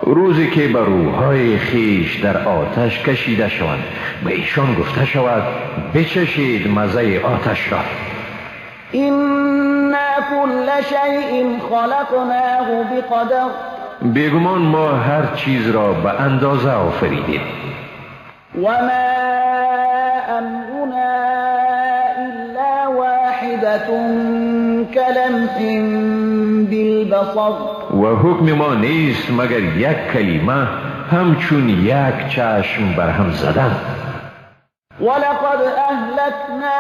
روزی که بر روحهای خیش در آتش کشیده شوند، به ایشان گفته شود بچشید مزه آتش را. إنا كل شیء خلقناه بقدر. بیگمان ما هر چیز را به اندازه آفریدیم. وما امرنا الا واحدة كلمح بالبصر. و حکم ما نیست مگر یک کلمه، همچون یک چشم بر هم زدن. ولقد اهلكنا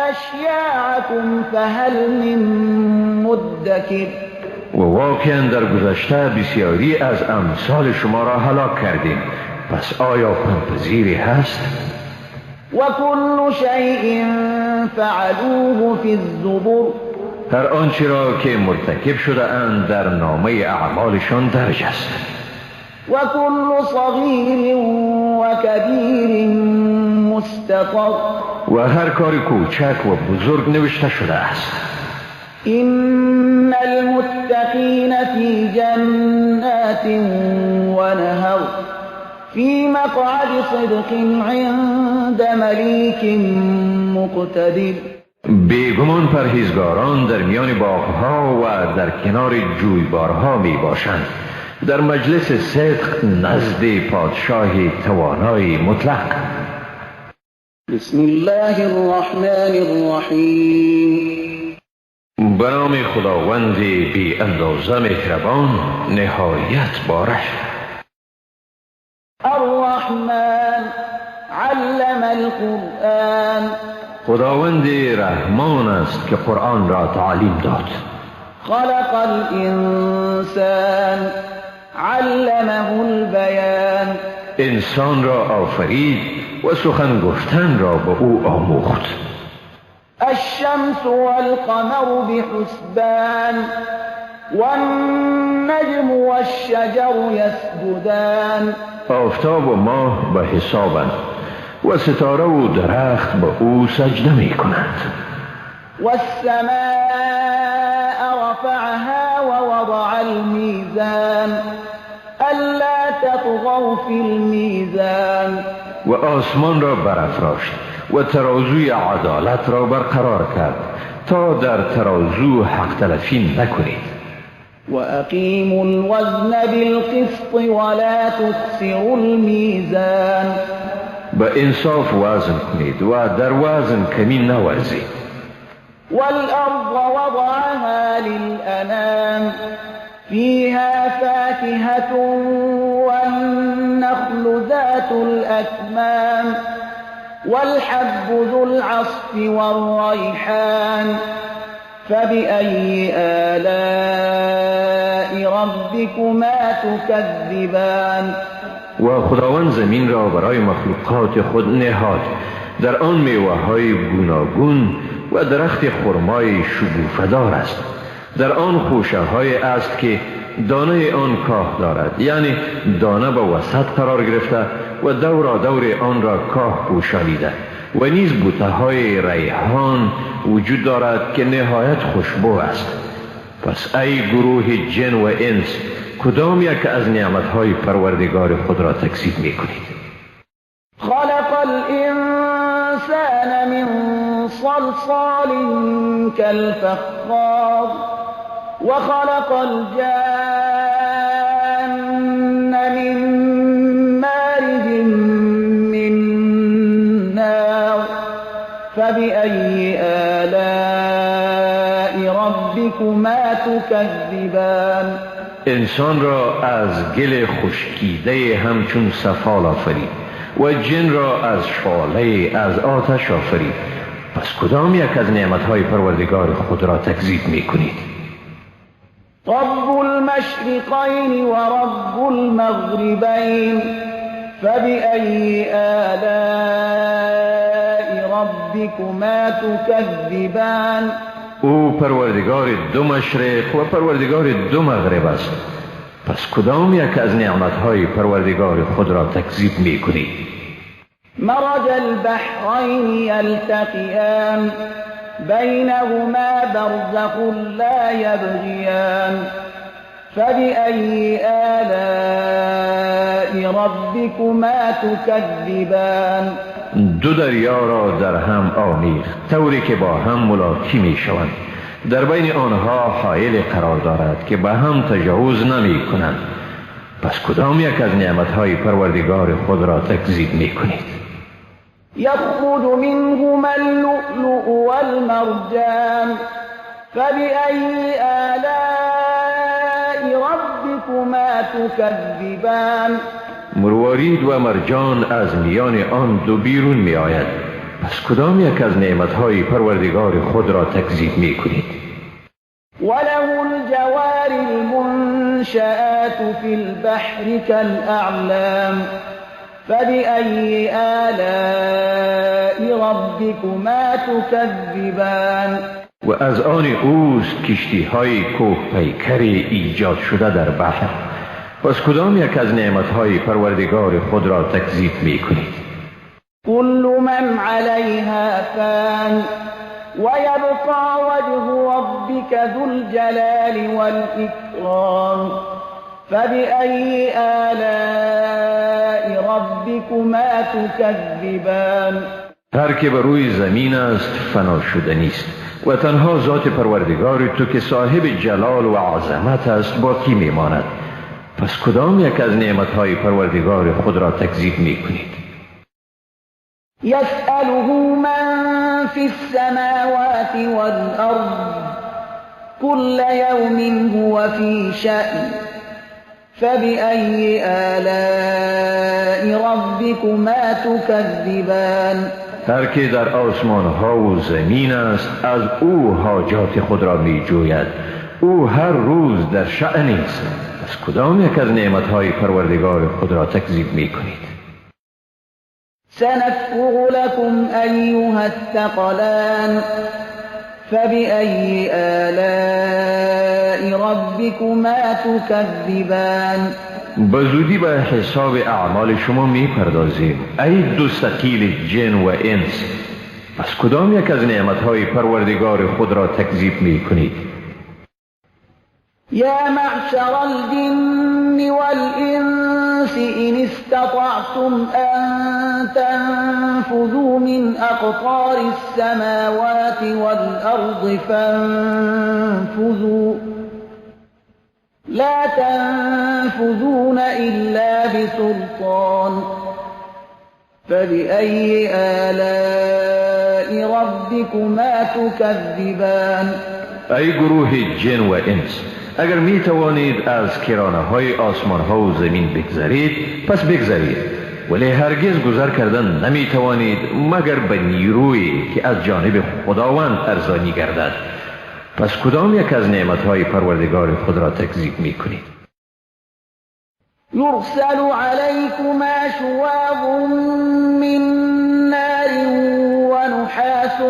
اشیاعكم فهل من مدكر. و واقعا در گذشته بسیاری از امثال شما را هلاک کردیم، پس آیا پندپذیری هست؟ و کل شیء فعلوه فی الزبر. هر آنچه را که مرتکب شده اند در نامه اعمالشان درج است. و کل صغیر و کبیر مستطر. و هر کار کوچک و بزرگ نوشته شده است. إن المتقین فی جنات ونهر فی مقعد صدق عند ملیک مقتدر. بیگمان پرهیزگاران در میان باغها و در کنار جویبارها می باشند، در مجلس صدق نزد پادشاه توانای مطلق. بسم الله الرحمن الرحیم. به نام خداوند بی اندازه مهربان، نهایت بارش. الرحمن علم القرآن. خداوند رحمان است که قرآن را تعلیم داد. خلق الانسان علمه البیان. انسان را آفرید و سخن گفتن را به او آموخت. الشمس والقمر بحسبان والنجم والشجر يسجدان. آفتاب و ماه به حسابند و ستاره و درخت به او سجده می کنند. والسماء رفعها ووضع الميزان ألا تطغوا في الميزان. و آسمان را برافراشت و ترازوی عدالت را برقرار کرد تا در ترازو حق تلفی نکنید. و اقیموا الوزن بالقسط ولا تخسروا الميزان. به انصاف وزن کنید و در وزن کمی نورزید. والارض وضعها للانام فيها فاكهة والنخل ذات الأكمام والحب ذو العصف والريحان فبأي آلاء ربكما تكذبان. و خداوند زمین را برای مخلوقات خود نهاد، در آن میوه‌های گوناگون و درخت خرمای شگوفه‌دار است. در آن خوشه‌های است که دانه آن کاه دارد، یعنی دانه به وسط قرار گرفته و دورا دور آن را کاه پوشانیده، و نیز بوته‌های ریحان وجود دارد که نهایت خوشبو است. پس ای گروه جن و انس، کدام یک از نعمت‌های پروردگار خود را تکذیب می‌کنید؟ خلق الانسان من صلصال كالفخار وخلق الجان من مارج من نار فبأي آلاء ربكما تكذبان. انسان را از گل خشکیده همچون سفال آفرید و جن را از شعله از آتش آفرید. پس کدام یک از نعمتهای پروردگار خود را تکذیب می کنید؟ رب المشرقین و رب المغربین فبأی آلاء ربکما تکذبان. او پروردگار دو مشرق و پروردگار دو مغرب است. پس کدام یک از نعمتهای پروردگار خود را تکذیب می کنید؟ مرج البحرین یلتقیان بینهما برزخ لا یبغیان فبأی آلاء ربکما تکذبان. دو دریا را در هم آمیخت طوری که با هم ملاقی می شوند. در بین آنها حائل قرار دارد که به هم تجاوز نمی کنند. پس کدام یک از نعمتهای پروردگار خود را تکذیب می کنید؟ یخرج منهما اللؤلؤ والمرجان فبأی آلاء ربکما تکذبان. مروارید و مرجان از میان آن دو بیرون می آید. پس کدام یک از نعمتهای پروردگار خود را تکذیب می کنید؟ وله الجوار المنشآت فی البحر كالأعلام فبأی آلاء ربکما تکذبان. و از آن اوست کشتی های کوه پیکر ایجاد شده در بحر. پس کدام یک از نعمتهای پروردگار خود را تکذیب می کنید؟ كل من علیها فان ويبقى وجه ربك ذو الجلال والإكرام فبأي آلاء ربكما تكذبان. هر که بر روی زمین است فنا شدنی است و تنها ذات پروردگار تو که صاحب جلال و عظمت است باقی میماند. پس کدام یک از نعمتهای پروردگار خود را تکذیب میکنید؟ يسأله من في السماوات والأرض كل يوم هو في شأن فبأي آلاء ربكما تكذبان. هر که در آسمان ها و زمین است از او حاجات خود را می جوید. او هر روز در شأن است. پس کدام یک از نعمتهای پروردگار خود را تکذیب می کنید؟ سنفرغ لكم أيها الثقلان فبأي آلاء ربكما تكذبان. به زودی به حساب اعمال شما می پردازیم ای دو ثقیل جن و انس. پس کدام یک از نعمتهای پروردگار خود را تکذیب می کنید؟ یا معشر الجن والإنس إن استطعتم أن تنفذوا من أقطار السماوات والأرض فانفذوا لا تنفذون إلا بسلطان فبأي آلاء ربكما تكذبان. ای گروه جن و انس، اگر می توانید از کرانه های آسمان ها و زمین بگذرید پس بگذرید، ولی هرگز گذر کردن نمی توانید مگر به نیرویی که از جانب خداوند ارزانی گردد. پس کدام یک از نعمتهای پروردگار خود را تکذیب می کنید؟ یرسل علیکما شواظ من نار ونحاس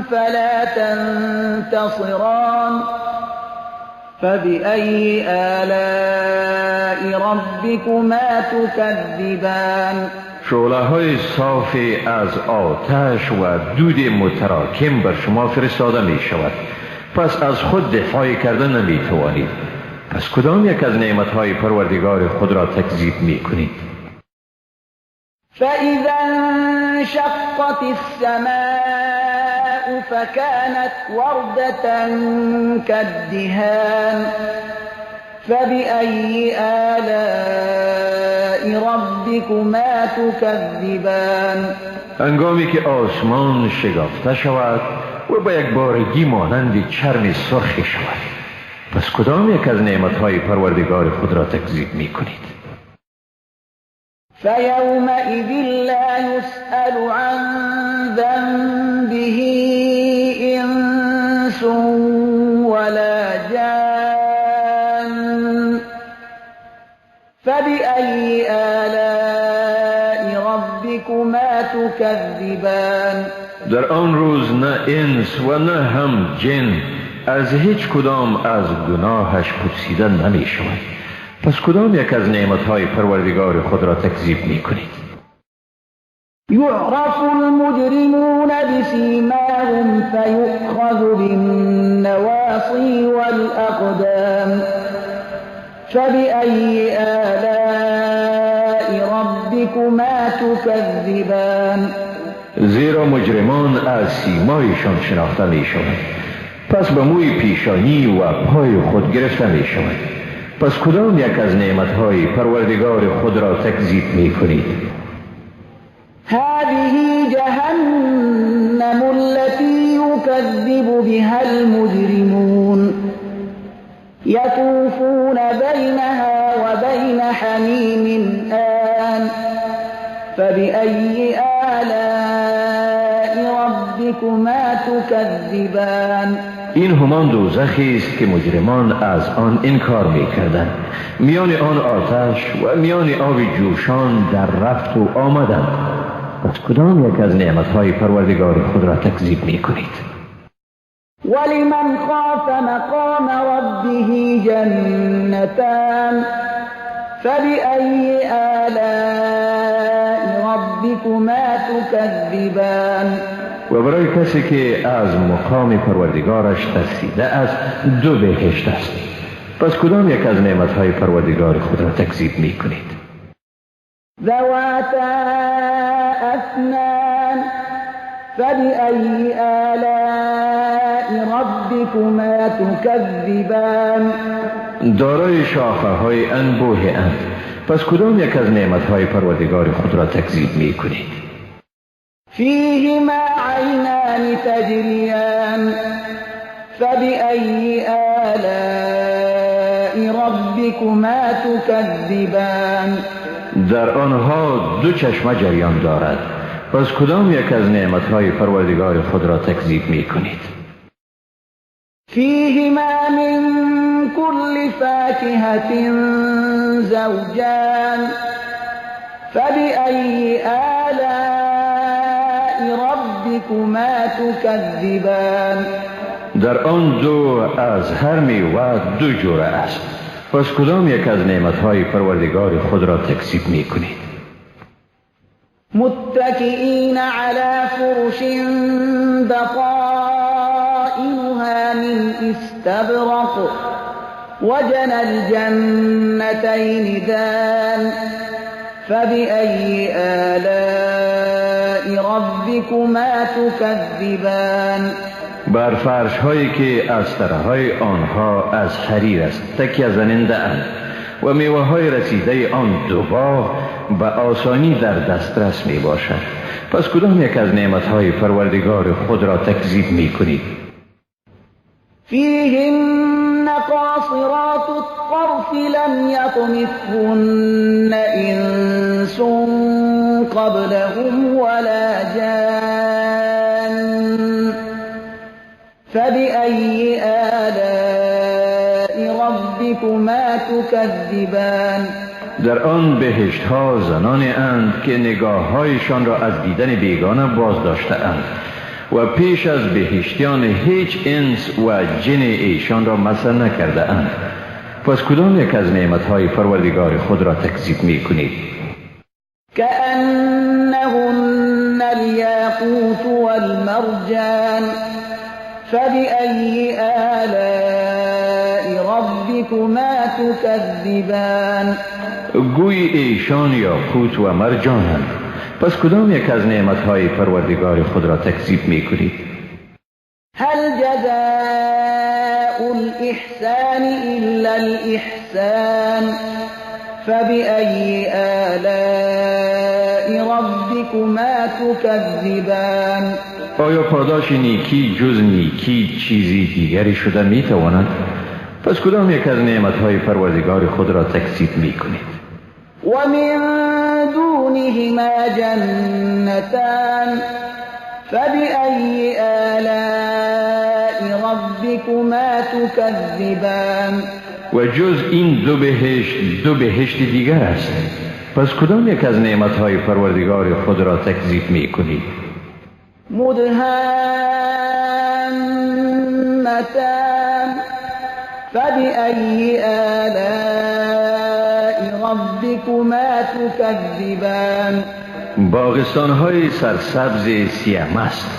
فلا تنتصران فبأي آلاء ربكما تكذبان. شعله های صاف از آتش و دود متراکم بر شما فرستاده می شود. پس از خود دفاع کرده نمی توانید. پس کدام یک از نعمتهای پروردگار خود را تکذیب می کنید؟ فإذا انشقت السماء فكانت وردة كالدهان فبأي آلاء ربكما تكذبان. هنگامی که آسمان شگافته شود و به یک بارگی مانند چرم سرخ شود، پس کدام یک از نعمتهای پروردگار خود را تکذیب می کنید؟ فیومئذ لا یسأل عن ذنبه انس ولا جان فبأي آلاء ربكما تكذبان. در آن روز نه انس و نه هم جن از هیچ کدام از گناهش پرسیده نمی شود. پس کدام یک از نعمتهای پروردگار خود را تکذیب می کنید؟ یعرف المجرمون بسیماهم فیؤخذ بالنواصی والأقدام فبأی آلاء ربكما تكذبان. زیرا مجرمان از سیمایشان شناخته می شوند، پس به موی پیشانی و پای خود گرفته می شوند. پس کدام یک از نعمتهای پروردگار خود را تکذیب می کنید؟ هذه جهنم التي يكذب بها المجرمون يطوفون بينها وبين حميم آن فبأي آلاء ربكما تكذبان. این همان دوزخی است که مجرمان از آن انکار می‌کردند. میان آن آتش و میان آب جوشان در رفت و آمدند. پس کدام یک از نعمتهای پروردگار خود را تکذیب می‌کنید؟ ولمن خاف مقام ربه جنتان فبأي آلاء ربكما تكذبان. و برای کسی که از مقام پروردگارش ترسیده است دو بهشت است. پس کدام یک از نعمتهای پروردگار خود را تکذیب می کنید؟ ذواتا افنان فبأي آلاء ربكما تكذبان. دارای شاخه های انبوه اند. پس کدام یک از نعمتهای پروردگار خود را تکذیب می کنید؟ فیهما عینان تجریان فبأی آلاء ربکما تکذبان. در آنها دو چشمه جریان دارد. پس کدام یک از نعمتهای پروردگار خود را تکذیب می کنید؟ فیهما من کل فاکهة زوجان فبأی آلاء ربکما تکذبان. در آن دو از هر میوه دو جوره است. پس کدام یک از نعمتهای پروردگار خود را تکذیب می کنید؟ متکئین علی فرش بطائنها من استبرق وجنى الجنتین دان فبأي آلاء ربكما تكذبان. بر فرش هایی که از ترهای آنها از حریر است تکیه زننده اند و میوه های رسیده آن دو باغ به آسانی در دسترس می باشد. پس کدام یک از نعمتهای پروردگار خود را تکذیب می کنید؟ فیهن قاصرات الطرف لم یطمثهن انس قبلهم ولا جان فبأي آلاء ربكما تكذبان. در آن بهشت ها زنان اند که نگاه هایشان را از دیدن بیگانه باز داشته اند و پیش از بهشتیان هیچ انس و جن ایشان را مسح نکرده اند. پس کدام یک از نعمتهای پروردگار خود را تکذیب می کنید؟ كأنهن الياقوت والمرجان فبأي آلاء ربكما تكذبان. گوی ایشان یاقوت و مرجانند. پس کدام یک از نعمتهای پروردگار خود را تکذیب می کنید؟ هل جزاء الإحسان إلا الإحسان فبأي آلاء ربكما تكذبان. آیا پاداش نیکی جز نیکی چیزی دیگری شده می تواند؟ پس کدام یک از نعمتهای پروردگار خود را تکذیب می کنید؟ ومن دونهما جنتان فبأي آلاء ربكما تكذبان. و جز این دو بهشت دو بهشت دیگر است. پس کدام یک از نعمتهای پروردگار خود را تکذیب می کنید؟ مدهامتان فبأي آلاء ربكما تكذبان. باغستانهای سرسبز سیاه است.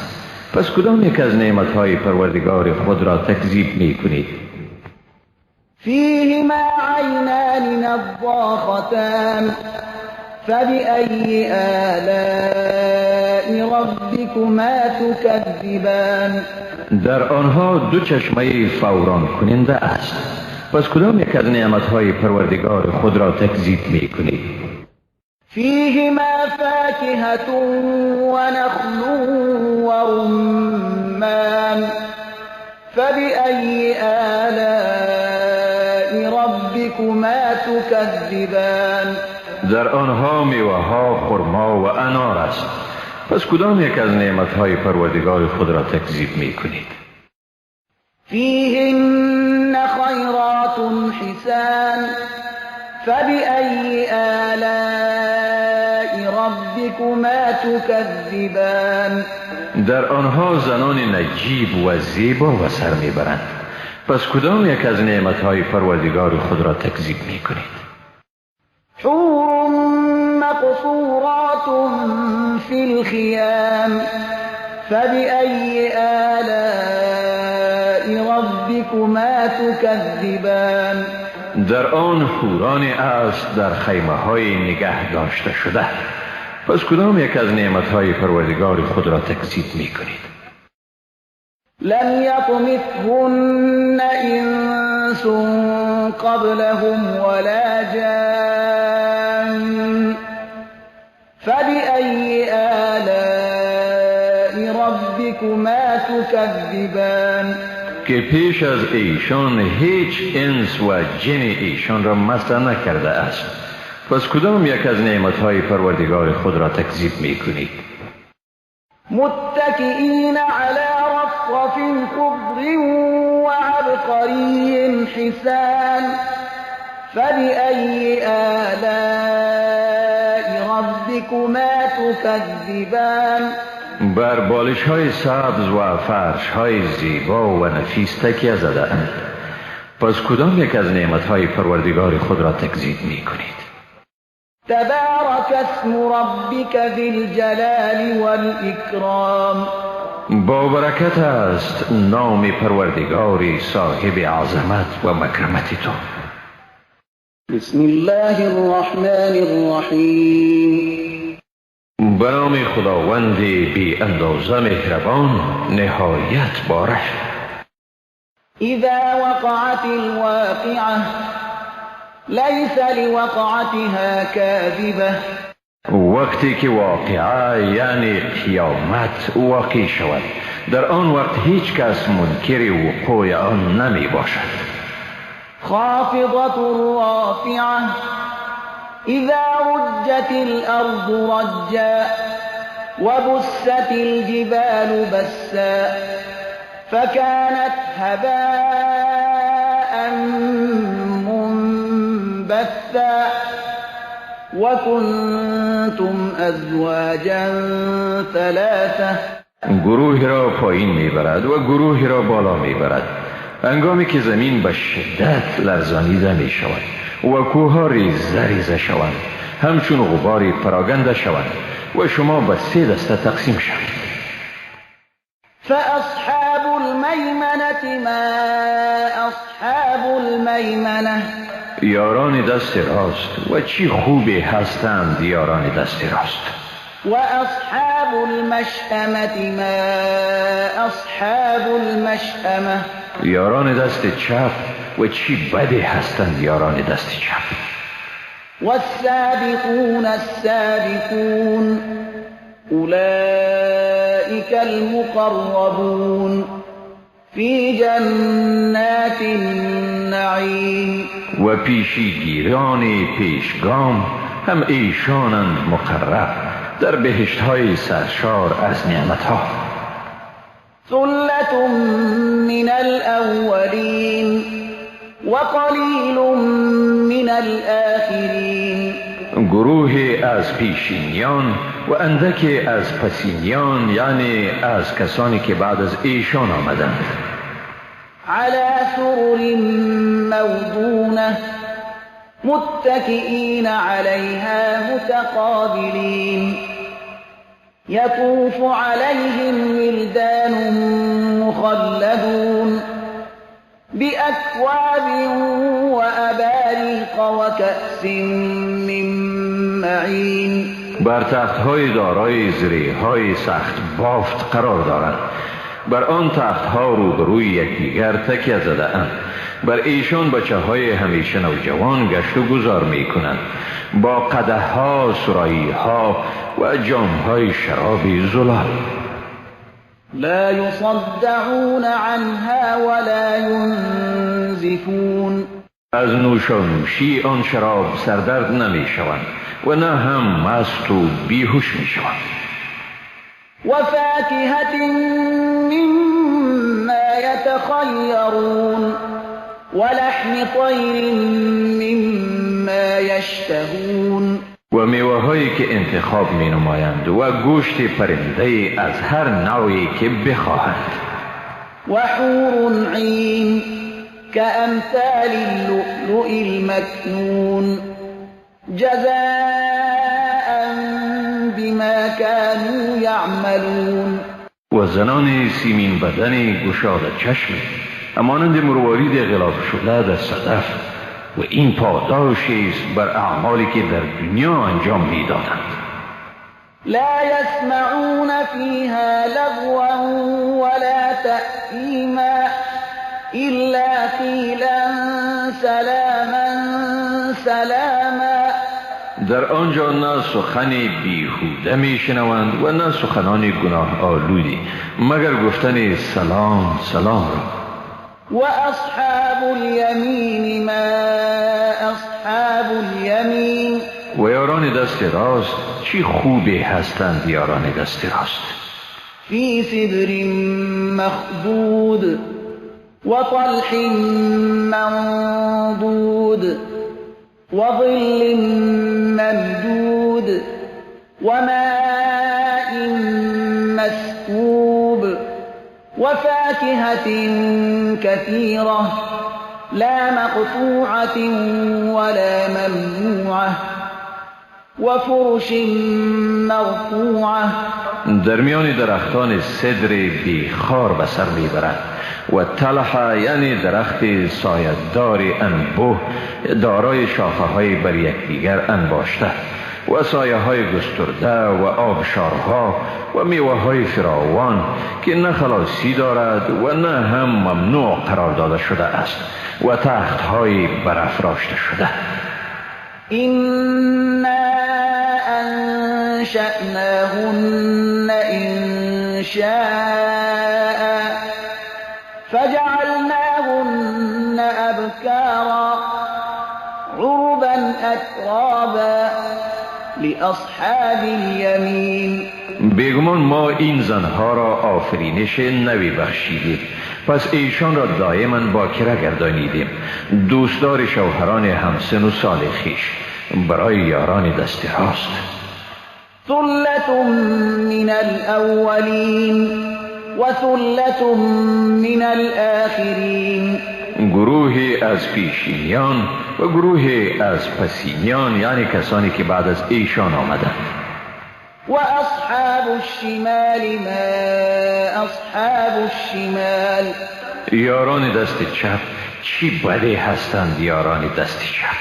پس کدام یک از نعمتهای پروردگار خود را تکذیب می کنید؟ فیهما عینان نضاختان فبأی آلاء ربکما تکذبان. در آنها دو چشمه فوران کننده است. پس کدام یک از نعمتهای پروردگار خود را تکذیب می کنید؟ فیهما فاکهة ونخل ورمان فبأی آلاء ربکما تکذبان. در آنها میوه‌ها خرما و انار است. پس کدام یک از نعمتهای پروردگار خود را تکذیب می کنید؟ فیهن خیرات حسان فبأی آلاء ربکما تکذبان. در آنها زنان نجیب و زیبا و سر میبرند. پس کدام یک از نعمتهای پروردگار خود را تکذیب می کنید؟ حور مقصورات فی الخیام فبأی آلاء ربکما تکذبان. در آن حوران است در خیمه های نگه داشته شده. پس کدام یک از نعمتهای پروردگار خود را تکذیب می کنید؟ لم یطمثهن انس قبلهم ولا جان فبأی آلاء ربکما تکذبان. که پیش از ایشان هیچ انس و جن ایشان را مس نکرده است. پس کدام یک از نعمتهای پروردگار خود را تکذیب می کنید؟ متکئین علی رفرف خضر وعبقری حسان فبأی آلاء ربکما تکذبان. بر بالش های سبز و فرش های زیبا و نفیس تکیه زده اند. پس کدام یک از نعمتهای پروردگار خود را تکذیب می کنید؟ تبارک اسم ربک ذی الجلال والإکرام. با برکت است نام پروردگار صاحب عظمت و مکرمت تو. بسم الله الرحمن الرحیم. به نام خداوند بی اندازه مهربان نهایت بارش. اذا وقعت الواقعه لیس لوقعتها کاذبه. وقتی که واقعه یعنی قیامت واقع شود، در آن وقت هیچ کس منکر وقوع آن نمی باشد. خافضة رافعة اذا رجت الارض رجا وبست الجبال بسا فكانت هباء منبثا وكنتم ازواجا ثلاثة. گروهی را پایین میبرد و گروهی را بالا میبرد. هنگامی که زمین به شدت لرزانیده می شود و کوه‌ها ریزه ریزه شوند، همچون غباری پراگنده شوند و شما به سه دسته تقسیم شوید. فاصحاب المیمنة ما اصحاب المیمنة. یاران دست راست و چی خوبی هستند یاران دست راست. و اصحاب المشأمة ما اصحاب المشأمة. یاران دست چپ و چی بدی هستند یاران دست چپ. والسابقون السابقون اولئک المقربون فی جنات النعیم. و پیشیگیران پیشگام هم ایشانند مقرب در بهشت های سرشار از نعمت ها. ثلة من الأولين وقلیل من الآخرین. گروهی از پیشینیان و اندکی از پسینیان، یعنی از کسانی که بعد از ایشان آمدند. على سرر موضونة متكئين عليها متقابلين يطوف عليهم ولدان مخلدون بأكواب وأباريق وكأس من معين. بر تختهای دارای زریهای سخت بافت قرار دارند. بر آن تختها روبروی یکدیگر تکیه زده اند. بر ایشان بچه های همیشه نوجوان گشت و گذار می کنند، با قدح ها، سرایی ها و جام های شراب زلال. لا یصدعون عنها ولا ینزفون. از نوشانوشی آن شراب سردرد نمی شوند و نه هم مست و بیهوش می شوند. وفاكهة مما يتخيرون ولحم طير مما يشتهون. و میوه هایی که انتخاب می نمایند و گوشت پرنده از هر نوعی که بخواهند. وحور عین كأمثال اللؤلؤ المكنون جزاء بما كانوا يعملون. و زنان سیمین بدن گشاد چشم همانند مروارید غلاف شده در صدف، و این پاداشی است بر اعمالی که در دنیا انجام میدادند. لا يسمعون فيها لغوا ولا تأثيما إلا قيلا سلاما سلاما. در آنجا نه سخن بیهوده میشنوند و نه سخنان گناه آلودی، مگر گفتن سلام سلام را. و اصحاب الیمین ما اصحاب الیمین. و یاران دست راست چی خوبی هستند یاران دست راست. فی سدر مخضود وطلح منضود وظل ممدود وماء مسكوب وفاكهة كثيرة لا مقطوعة ولا ممنوعة وفرش مرفوعة. در میان درختان سدر بیخار به سر میبرند و طلح، یعنی درخت سایه‌دار انبوه دارای شاخه های بر یکدیگر انباشته و سایه های گسترده و آبشارها و میوه های فراوان که نه خلاصی دارد و نه هم ممنوع قرار داده شده است و تخت های برافراشته شده. إنا أنشأناهن إنشاء فجعلناهن أبكارا عربا أترابا لأصحاب اليمين. بیگمان ما این زنها را آفرینش نوی بخشیدیم، پس ایشان را دائما باکره گردانیدیم، دوستدار شوهران همسن و سال خویش، برای یاران دست راست. ثلة من الأولين وثلة من الآخرين. گروهی از پیشینیان و گروهی از پسینیان، یعنی کسانی که بعد از ایشان آمدند. و اصحاب الشمال ما اصحاب الشمال. یاران دست چپ چی بده هستند یاران دست چپ.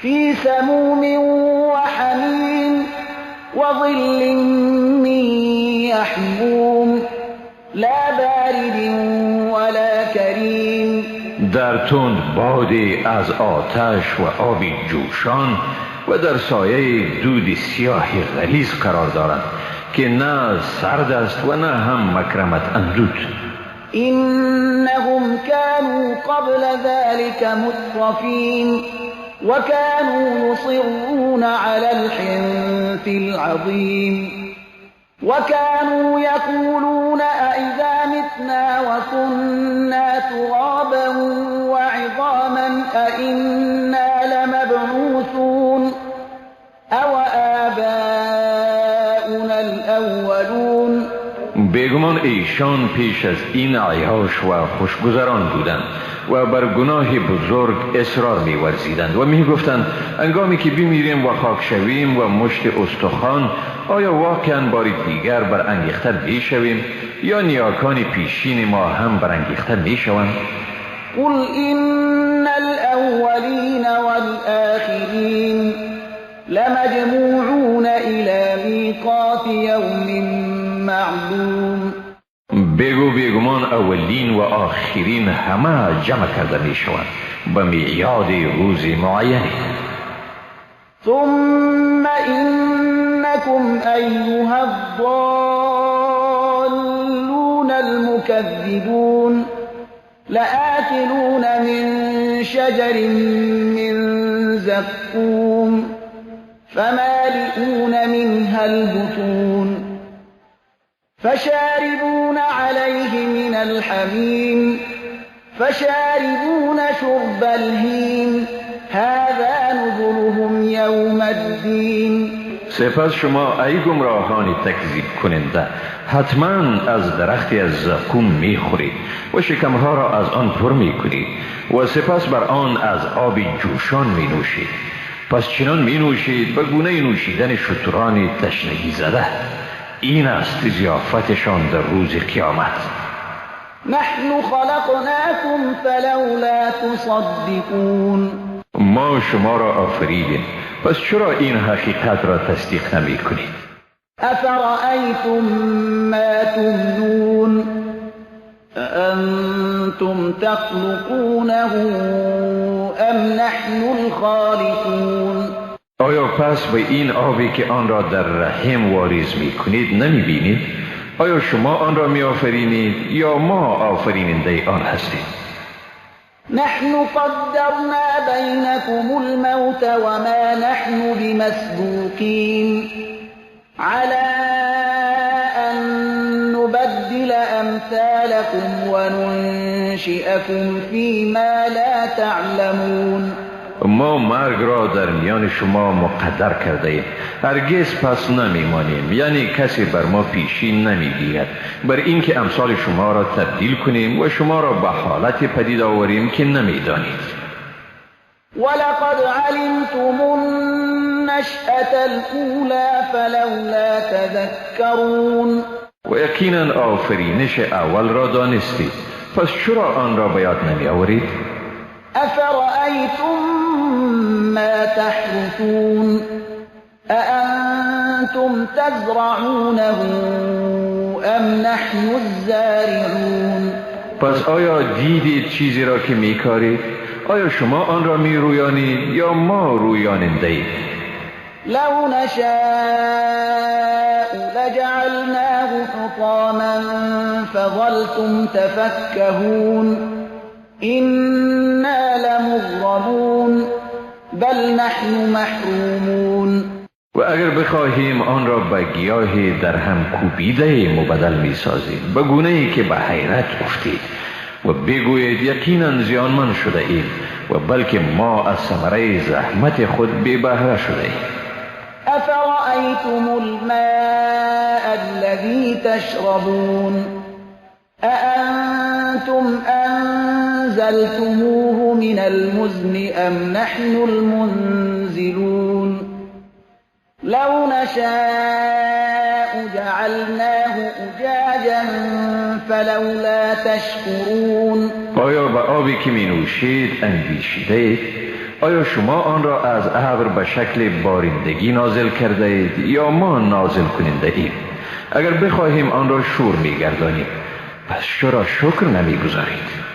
فی سموم و حمیم و ظل من یحموم لا بارد ولا کریم. در تند بادی از آتش و آبی جوشان و در سایه دود سیاه غلیظ قرار دارند که نه سرد است و نه هم مکرمت اندود. انهم كانوا قبل ذلك مترفین وكانوا يصرون على الحنث العظيم وكانوا يقولون أئذا متنا وكنا ترابا وعظاما أئنا لمبعوثون أو آباؤنا الأولون. بیگمان ایشان پیش از این عیاش و خوشگذران بودند و بر گناه بزرگ اصرار می‌ورزیدند و می‌گفتند هنگامی که بمیریم و خاک شویم و مشت استخوان، آیا واقعا بار دیگر برانگیخته می‌شویم یا نیاکان پیشین ما هم برانگیخته می‌شوند؟ قل إن الأولین والآخرین لمجموعون إلى میقات یوم معلوم. بگو بیگمان اولین و آخرین همه جمع کرده می شوند به میعاد روز معینی. ثم إنكم أيها الضالون المكذبون لآكلون من شجر من زقوم فمالئون منها البطون فشاربون عليه من الحميم فشاربون شرب الهيم هذا نزلهم يوم الدين. سپس شما ای گمراهان تکذیب کننده حتما از درختی از زقوم میخورید و شکمها را از آن پر میکنید و سپس بر آن از آب جوشان مینوشید. پس چنان مینوشید به گونه نوشیدن شتران تشنگی زده. این است ضیافتشان در روز قیامت. نحن خلقناكم فلولا تصدقون. ما شما را آفریدیم، پس چرا این حقیقت را تصدیق نمی کنید؟ افرأیتم ما تمنون أأنتم تخلقونه ام نحن الخالقون. آیا پس به این آبی که آن را در رحم واریز می کنید نمی بینید؟ آیا شما آن را می آفرینید یا ما آفریننده آن هستیم؟ نحن قدرنا بینکم الموت وما نحن بمسبوقین على أن نبدل أمثالكم وننشئكم فيما لا تعلمون. ما مرگ را در میان شما مقدر کرده ایم، هرگز پس نمیمانیم، یعنی کسی بر ما پیشی نمیگیرد بر اینکه امثال شما را تبدیل کنیم و شما را به حالت پدید آوریم که نمیدانید. ولقد علمتم النشأة الأولى فلولا تذكرون. و یقینا آفرینش اول را دانستید، پس چرا آن را به یاد نمی آورید؟ افرأیتم ما تحرثون أأنتم تزرعونه ام نحن الزارعون. پس آیا دیدید چیزی را که میکارید؟ آیا شما آن را میرویانید یا ما رویاننده ایم؟ لو نشاء لجعلناه حطاما فظلتم تفكهون إنا لمغرمون بل نحن محرومون. و اگر بخواهیم آن را به گیاه در هم کوبیده مبدل میسازیم به گونه ای که به حیرت افتید و بگویید یقینا زیانمند شده ایم و بلکه ما از ثمره زحمت خود بی بهره شده ایم. افرأیتم الماء الذی تشربون أأنتم أنزلتموه من المزن أم نحن المنزلون لو نشاء جعلناه أجاجا فلولا تشکرون. آیا به آبی که می نوشید اندیشیده اید؟ آیا شما آن را از ابر به شکل بارندگی نازل کرده اید یا ما نازل کننده ایم؟ اگر بخواهیم آن را شور می گردانیم، پس چرا شکر نمی گذارید؟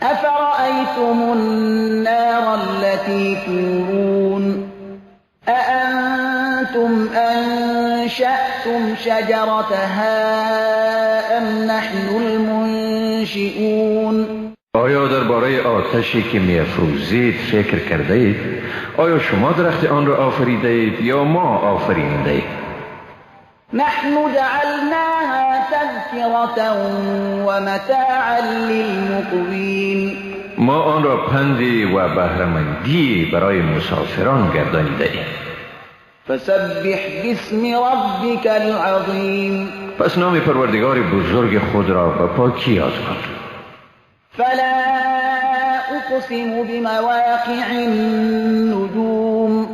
افرأیتم النار التي تورون أأنتم أنشأتم شجرتها أم نحن المنشئون. آیا درباره آتشی که می‌افروزید فکر کرده اید؟ آیا شما درخت آن را آفریده اید یا ما آفرینده ایم؟ نحن جعلناها تذکرة ومتاعا للمقوین. ما آن را پندی و بهره‌مندی برای مسافران گردانیده ایم. فسبح باسم ربک العظیم. پس نام پروردگار بزرگ خود را به پاکی یاد کن. فلا اقسم بمواقع النجوم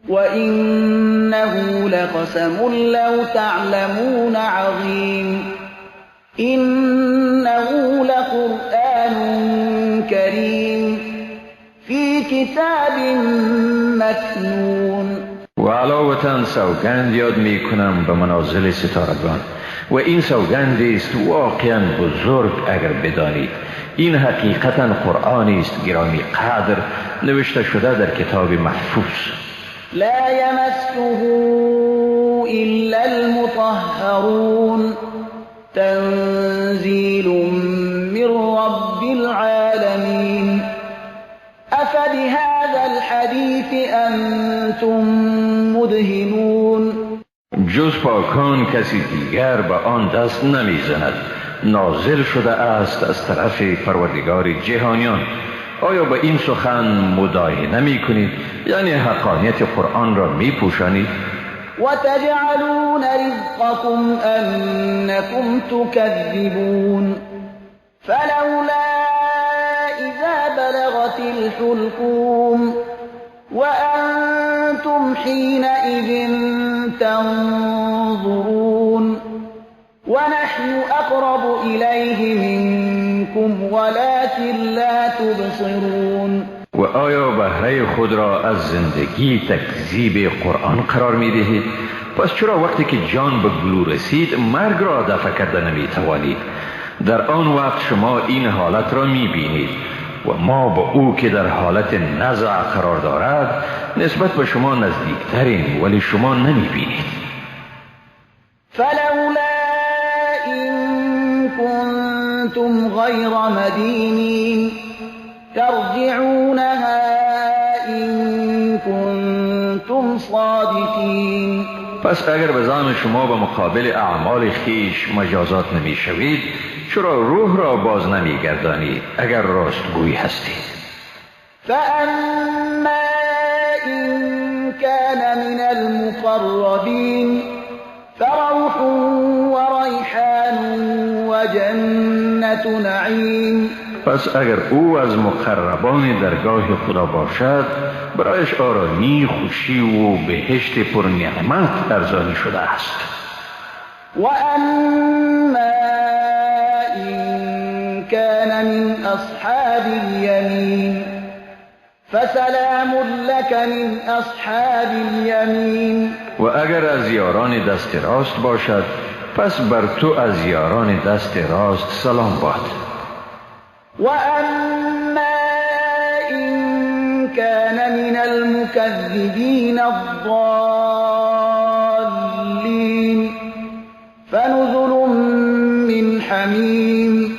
وإنه لقسم لو تعلمون عظیم إنه لقرآن كريم في كتاب مكنون. و علاوتاً سوگند یاد می کنم به منازل ستارگان، و این سوگند است واقعا بزرگ اگر بدانید. این حقیقتا قرآنی است گرامی قدر، نوشته شده در کتاب محفوظ. لا يمسه إلا المطهرون تنزيل من رب العالمين. أفبهذا الحديث أنتم مدهنون. جز پاکان کسی دیگر به آن دست نمیزند. نازل شده است از طرف پروردگار جهانیان. آیا به این سخن مداهنه می کنید؟ یعنی حقانیت قرآن را می پوشانید؟ و تجعلون رزقكم انکم تکذبون فلولا اذا بلغت الحلقوم وانتم حینئذ تنظرون ونحن اقرب الیه منکم ولكن لا تبصرون. و آیا بهره خود را از زندگی تکذیب قرآن قرار می دهید؟ پس چرا وقتی که جان به گلو رسید مرگ را دفع کرده نمی توانید؟ در آن وقت شما این حالت را می بینید و ما با او که در حالت نزع قرار دارد نسبت به شما نزدیکتریم، ولی شما نمی بینید. فلولا إن كنتم غیر مدینین ترجعونها إن کنتم صادقین. پس اگر به زعم شما به مقابل اعمال خیش مجازات نمی شوید، چرا روح را باز نمی گردانید اگر راستگویی هستید؟ فأما إن كان من المقربین فروح وريحان وجنة نعیم. پس اگر او از مقربان درگاه خدا باشد، برایش آرامی، خوشی و بهشت پر نعمت ارزانی شده است. و اما إن كان من اصحاب الیمین فسلام لك من اصحاب الیمین. و اگر از یاران دست راست باشد، پس بر تو از یاران دست راست سلام باد. و اما إن كان من المكذبین الضالین فنزل من حمیم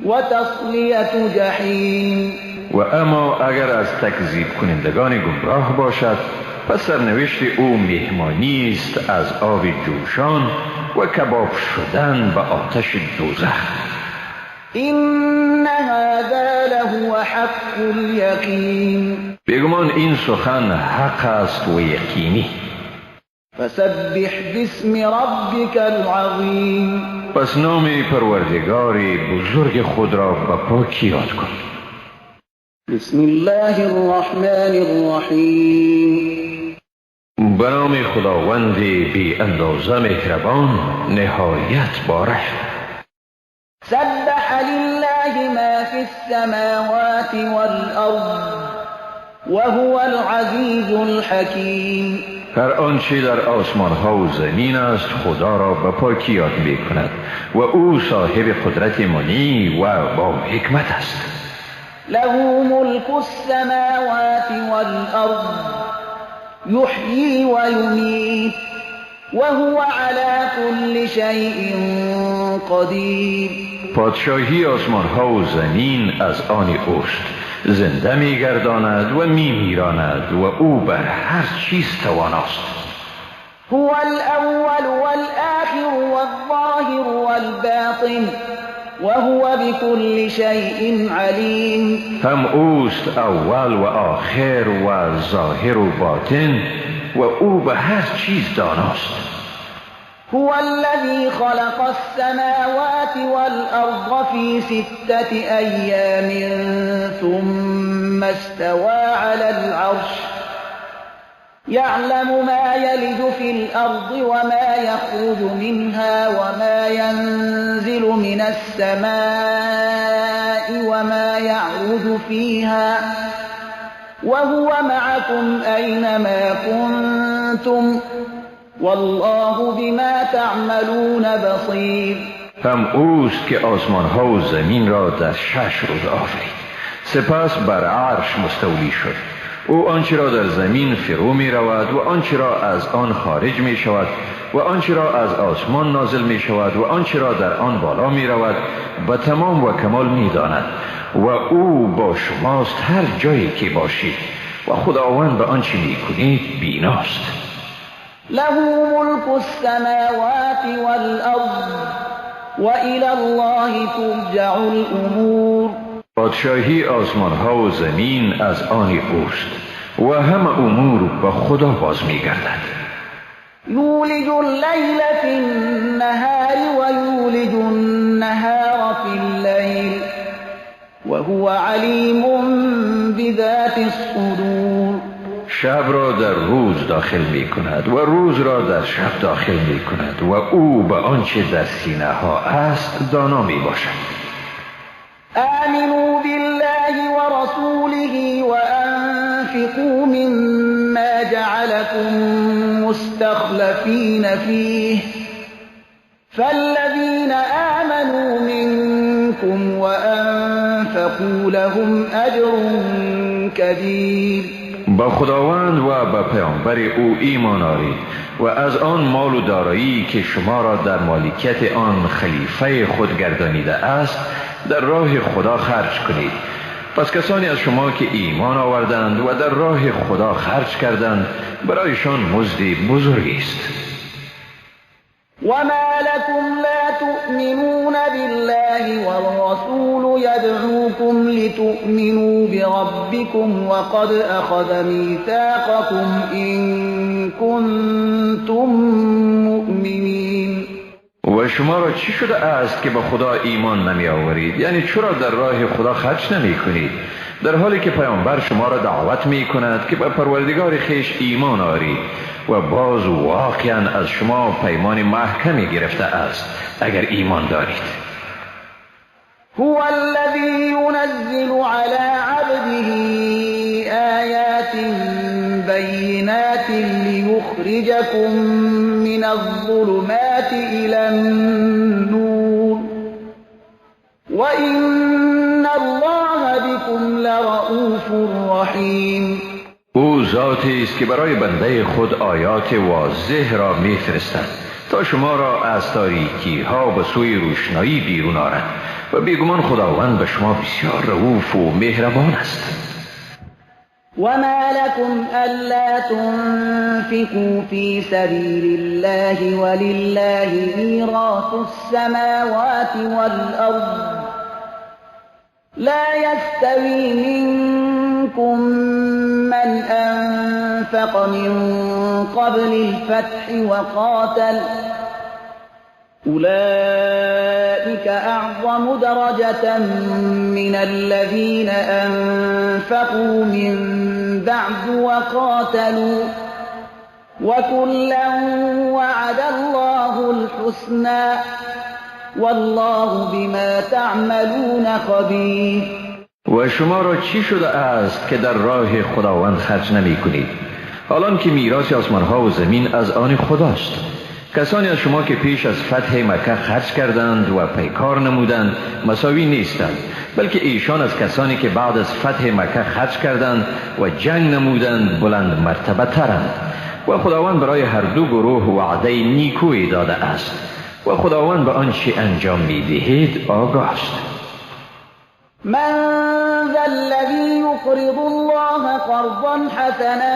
وتصلیة جحیم. و اما اگر از تکذیب کنندگان گمراه باشد، پس سرنوشت او مهمانی است از آب جوشان و کباب شدن به آتش دوزخ. إن هذا لهو حق اليقین. بیگمان این سخن حق است و یقینی. فسبح باسم ربک العظیم. پس نام پروردگار بزرگ خود را به پاکی یاد کن. بسم الله الرحمن الرحیم. به نام خداوند بی اندازه مهربان، نهایت بارحم. سبح لله ما فی السماوات والارض وهو العزیز الحکیم. هر آنچه در آسمان ها و زمین است خدا را به پاکی یاد می کند و او صاحب قدرت منی و با حکمت است. له ملک السماوات والارض یحیی و یمیت وهو على كل شيء قدیر. پادشاهی آسمان ها و زمین از آن اوست، زنده می گرداند و می میراند و او بر هر چیز تواناست. هو الاول والآخر والظاهر والباطن وهو بكل شيء علیم. هم اوست اول و آخر و ظاهر و باطن و او به هر چیز داناست. هو الذي خلق السماوات والأرض في 6 أيام ثم استوى على العرش يعلم ما يلج في الأرض وما يخرج منها وما ينزل من السماء وما يعرج فيها وهو معكم أينما كنتم والله بما تعملون بصیر. هم اوست که آسمان ها و زمین را در 6 روز آفرید، سپس بر عرش مستولی شد. او آنچه را در زمین فرو می رود و آنچه را از آن خارج می شود و آنچه را از آسمان نازل می شود و آنچه را در آن بالا می رود به تمام و کمال می داند و او با شماست هر جایی که باشید و خداوند به آنچه می کنید بیناست. له ملك السماوات والأرض وإلى الله ترجع الأمور. پادشاهی آسمان ها و زمین از آن اوست و همه امور به خدا باز می گردد. یولج اللیل فی النهار و یولج النهار فی اللیل وهو علیم بذات الصدور. شب را در روز داخل می کند و روز را در شب داخل می کند و او به آنچه در سینه ها است دانا می باشد. آمنوا بالله ورسوله وأنفقوا مما جعلكم مستخلفين فيه فالذين آمنوا منكم وأنفقوا لهم أجر كبير. با خداوند و با پیامبر او ایمان آرید و از آن مال و دارایی که شما را در مالکیت آن خلیفه خود گردانیده است در راه خدا خرج کنید. پس کسانی از شما که ایمان آوردند و در راه خدا خرج کردند برایشان مزد بزرگی است. وما لكم لا تؤمنون بالله والرسول يدعوكم لتؤمنوا بربكم وقد أخذ ميثاقكم إن كنتم مؤمنين. و شما را چی شده است که به خدا ایمان نمی آورید؟ یعنی چرا در راه خدا خرج نمی کنید؟ در حالی که پیامبر شما را دعوت می کند که به پروردگار خویش ایمان آرید و باز واقعا از شما پیمان محکمی گرفته است اگر ایمان دارید. هو الذی ينزل على عبده آیات بینات لیخرجکم من الظلمات الى النور وإن الله بكم لرؤوف رحیم. او ذاتی است که برای بنده خود آیات واضح را میفرستد تا شما را از تاریکی ها به سوی روشنایی بیرون آرد و بیگمان خداوند به شما بسیار رؤوف و مهربان است. وما لكم ألا تنفقوا في سبيل الله ولله ميراث السماوات والأرض لا يستوي منكم من أنفق من قبل الفتح وقاتل أولئك أعظم درجة من الذين أنفقوا من بعد وقاتلوا وكلا وعد الله الحسنى والله بما تعملون خبير. و شما را چی شده است که در راه خداوند خرج نمی کنید؟ حالان که میراث آسمان ها و زمین از آن خداست. کسانی از شما که پیش از فتح مکه خرج کردند و پیکار نمودند مساوی نیستند، بلکه ایشان از کسانی که بعد از فتح مکه خرج کردند و جنگ نمودند بلند مرتبه ترند. و خداوند برای هر دو گروه وعده نیکویی داده است و خداوند به آنچه انجام می‌دهید آگاه است. من ذا الذي يقرض الله قرضا حسنا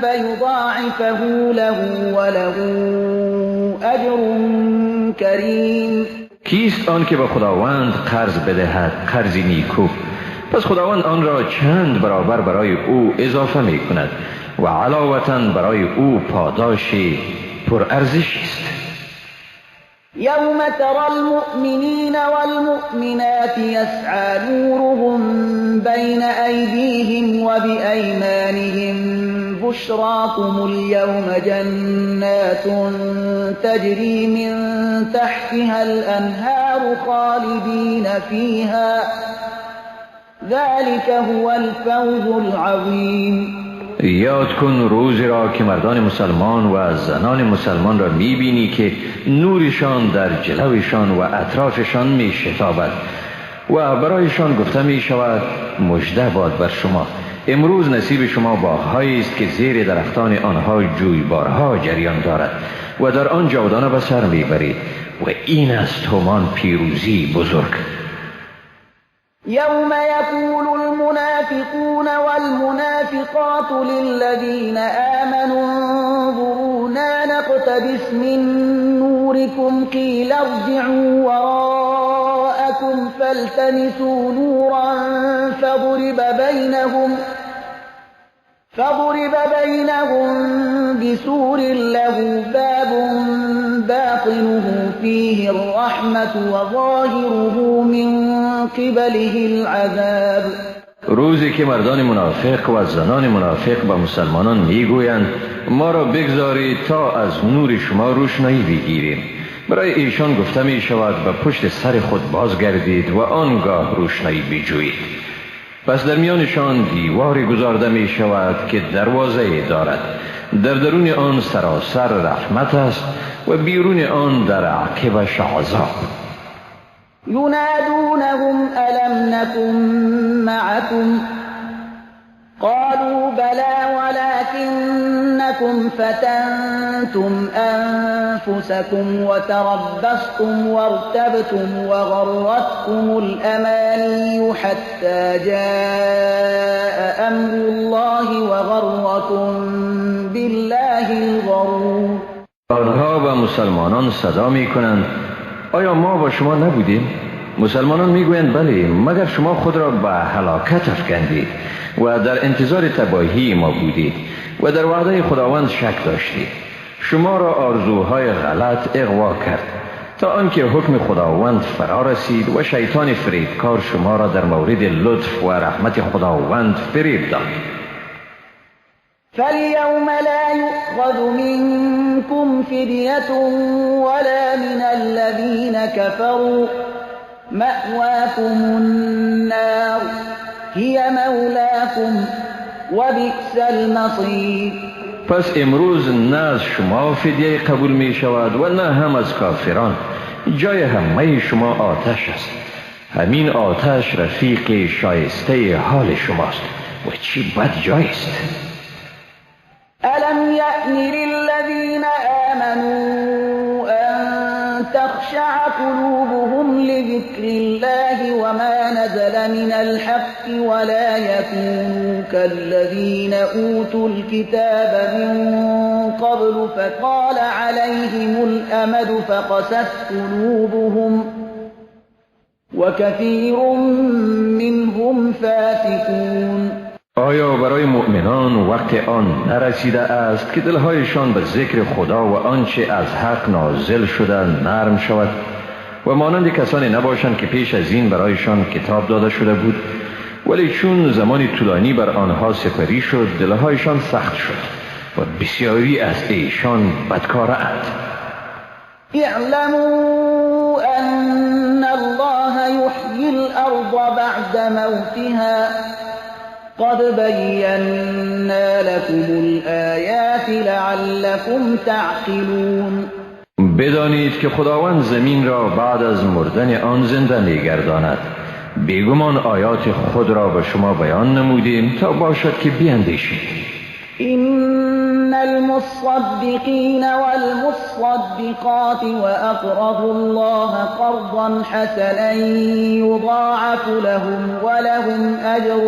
فيضاعفه له وله اجر كريم. کیست آن که به خداوند قرض بدهد قرض نیکو، پس خداوند آن را چند برابر برای او اضافه می کند و علاوتاً برای او پاداش پرارزشی است. یوم ترى المؤمنین والمؤمنات يسعى نورهم بین أيديهم وبأيمانهم بشراكم اليوم جنات تجري من تحتها الأنهار خالدين فيها ذلك هو الفوز العظیم. یاد کن روزی را که مردان مسلمان و زنان مسلمان را میبینی که نورشان در جلوشان و اطرافشان میشتابد و برایشان گفته میشود مژده باد بر شما، امروز نصیب شما باغهایی است که زیر درختان آنها جویبارها جریان دارد و در آن جاودانه به سر میبرید و این است همان پیروزی بزرگ. يوم يقول المنافقون والمنافقات للذين آمنوا انظرونا نقتبس من نوركم قيل ارجعوا وراءكم فالتمسوا نورا فضرب بينهم بسور له باب باطنه فيه الرحمة وظاهره من قبله العذاب. روزی که مردان منافق و زنان منافق به مسلمانان میگویند ما را بگذارید تا از نور شما روشنایی بگیریم، برای ایشان گفته می شود به پشت سر خود بازگردید و آنگاه روشنایی بجویید. پس در میانشان دیواری گذارده می شود که دروازه دارد، در درون آن سراسر رحمت است و بیرون آن در عقبش عذاب. ینادونهم الم نکن معکم قالوا بلى ولكنكم فتنتم أنفسكم وتربصتم وارتبتم وغرتكم الأماني حتى جاء أمر الله وغركم بالله الغرور. آنها و مسلمانان صدا می کنند آیا ما با شما نبودیم؟ مسلمانان می گویند بله، مگر شما خود را به هلاکت افکندید و در انتظار تباهی ما بودید و در وعده خداوند شک داشتید. شما را آرزوهای غلط اغوا کرد تا آنکه حکم خداوند فرا رسید و شیطان فریبکار شما را در مورد لطف و رحمت خداوند فریب داد. فاليوم لا يؤخذ منكم فدية ولا من الذين كفروا مأواكم النار هي مولاكم وبئس المصير. پس امروز نه از شما فدیه قبول می شود و نه هم از کافران. جای همه شما آتش است. همین آتش رفیق شایسته حال شماست و چی بد جای است. الم یأن للذین آمنوا أن تخشع قلوبهم لذكر الله وما نزل من الحق ولا يكونوا كالذين أوتوا الكتاب من قبل فطال عليهم الأمد فقست قلوبهم وكثير منهم فاسقون. آیا برای مؤمنان وقت آن نرسیده است که دلهایشان به ذکر خدا و آنچه از حق نازل شده نرم شود و مانند کسانی نباشند که پیش از این برایشان کتاب داده شده بود، ولی چون زمانی طولانی بر آنها سپری شد دلهایشان سخت شد و بسیاری از ایشان بدکارند. اعلموا ان الله یحیی الارض بعد موتها قد بینا لكم الآیات لعلكم تعقلون. بدانید که خداوند زمین را بعد از مردن آن زنده می‌گرداند. بیگمان آیات خود را به شما بیان نمودیم تا باشد که بیندیشید. إن المصدقين والمصدقات وأقرضوا الله قرضا حسنا يضاعف لهم ولهم أجر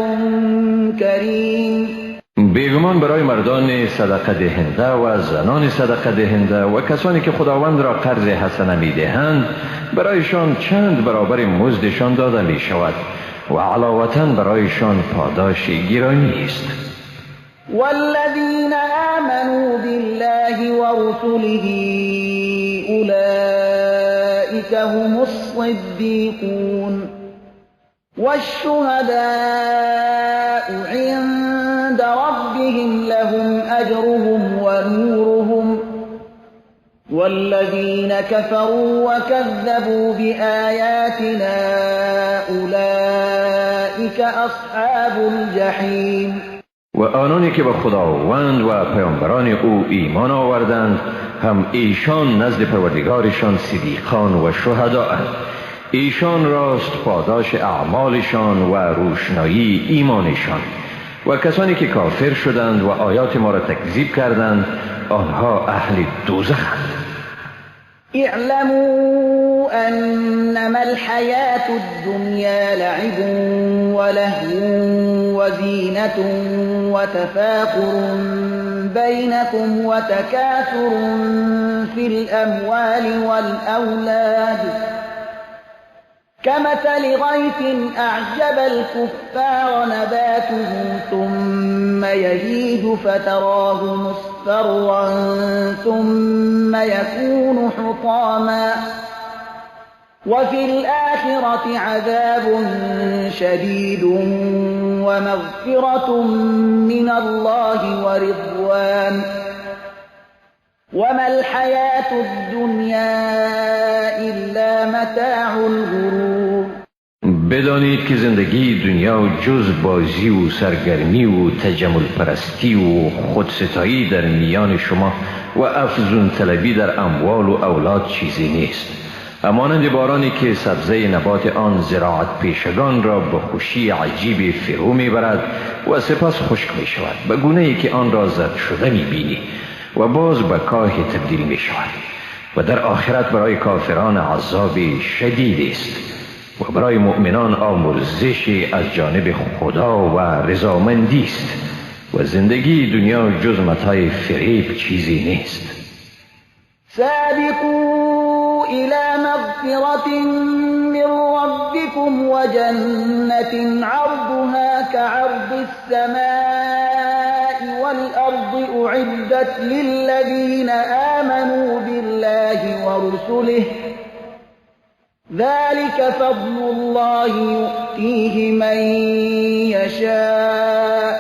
كريم. بیگمان برای مردان صدقه دهنده و زنان صدقه دهنده و کسانی که خداوند را قرض حسنه می دهند برایشان چند برابر مزدشان داده می شود و علاوتاً برایشان پاداش گرانی است. والذین آمنوا بالله ورسله أولئك هم الصدیقون والشهداء عند ربهم لهم أجرهم ونورهم والذين كفروا وكذبوا بآياتنا أولئك أصحاب الجحیم. و آنانی که به خداوند و پیامبران او ایمان آوردند هم ایشان نزد پروردگارشان صدیقان و شهداء اند. ایشان راست پاداش اعمالشان و روشنایی ایمانشان. و کسانی که کافر شدند و آیات ما را تکذیب کردند آنها اهل دوزخند. اعلموا انما الحیاة الدنیا لعب ولهو وزینة وتفاخر بینکم وتکاثر فی الاموال والأولاد كمثل غيث أعجب الكفار نباته ثم يهيج فتراه مصفرا ثم يكون حطاما وفي الآخرة عذاب شديد ومغفرة من الله ورضوان وما الحياة الدنيا إلا متاع الغرور. بدانید که زندگی دنیا جز بازی و سرگرمی و تجمل پرستی و خودستایی در میان شما و افزون طلبی در اموال و اولاد چیزی نیست. همانند بارانی که سبزه نبات آن زراعت پیشگان را به خوشی عجیب فرو میبرد و سپس خشک می شود به گونه ای که آن را زرد شده می بینی و باز به کاه تبدیل می شود. و در آخرت برای کافران عذاب شدید است و برای مؤمنان آمرزش از جانب خدا و رضامندی است. و زندگی دنیا جز متاع فریب چیزی نیست. سابقوا إلى مغفرة من ربكم وجنة عرضها كعرض السماء والأرض أعدت للذين آمنوا بالله ورسله ذلك فضل الله يؤتيه من يشاء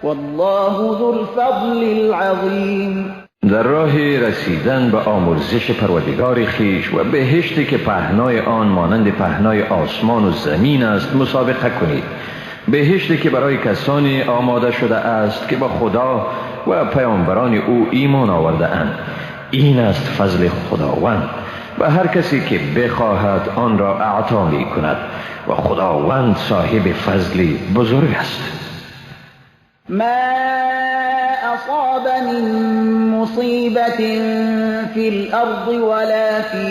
والله ذو الفضل العظیم. در راه رسیدن به آمرزش پروردگار خویش و بهشتی که پهنای آن مانند پهنای آسمان و زمین است مسابقه کنید. بهشتی که برای کسانی آماده شده است که با خدا و پیامبران او ایمان آورده اند. این است فضل خداوند و هر کسی که بخواهد آن را اعطا می کند و خداوند صاحب فضل بزرگ است. ما أصاب من مصيبة في الأرض ولا في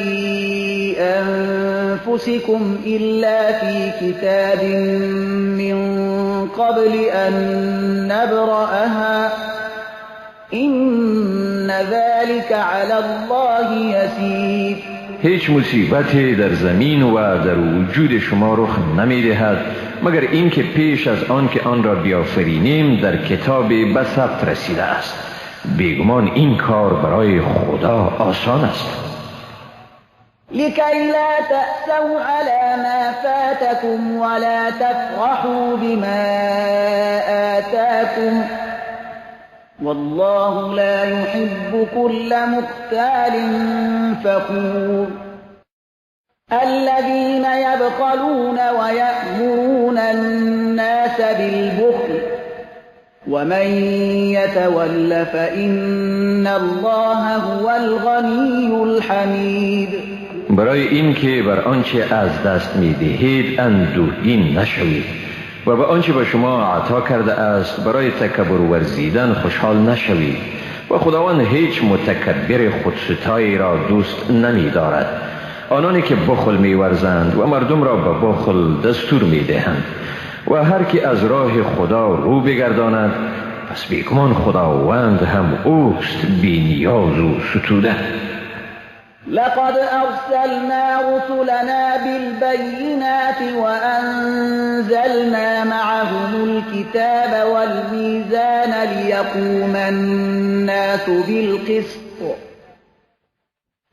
أنفسكم إلا في كتاب من قبل أن نبرأها إن ذلك على الله يسير. هیچ مصیبتی در زمین و در وجود شما رخ نمی‌دهد مگر اینکه پیش از آن که آن را بیافرینیم در کتاب به ثبت رسیده است. بیگمان این کار برای خدا آسان است. لکی لا تأسوا علی ما فاتکم ولا تفرحوا بما آتاکم والله لا يحب كل مختال فخور. الذين يبخلون ويأمرون الناس بالبخل ومن يتول فإن الله هو الغني الحميد. برای اینکه بر آنچه از دست می‌دهید اندوهگین نشوید و به آنچه به شما عطا کرده است برای تکبر ورزیدن خوشحال نشوید و خداوند هیچ متکبر خودستایی را دوست نمی دارد. آنانی که بخل می ورزند و مردم را به بخل دستور می دهند و هر کی از راه خدا رو بگرداند پس بیگمان خداوند هم اوست بی نیاز و ستوده. لقد أرسلنا رسلنا بالبينات وأنزلنا معهم الكتاب والميزان ليقوم الناس بالقسط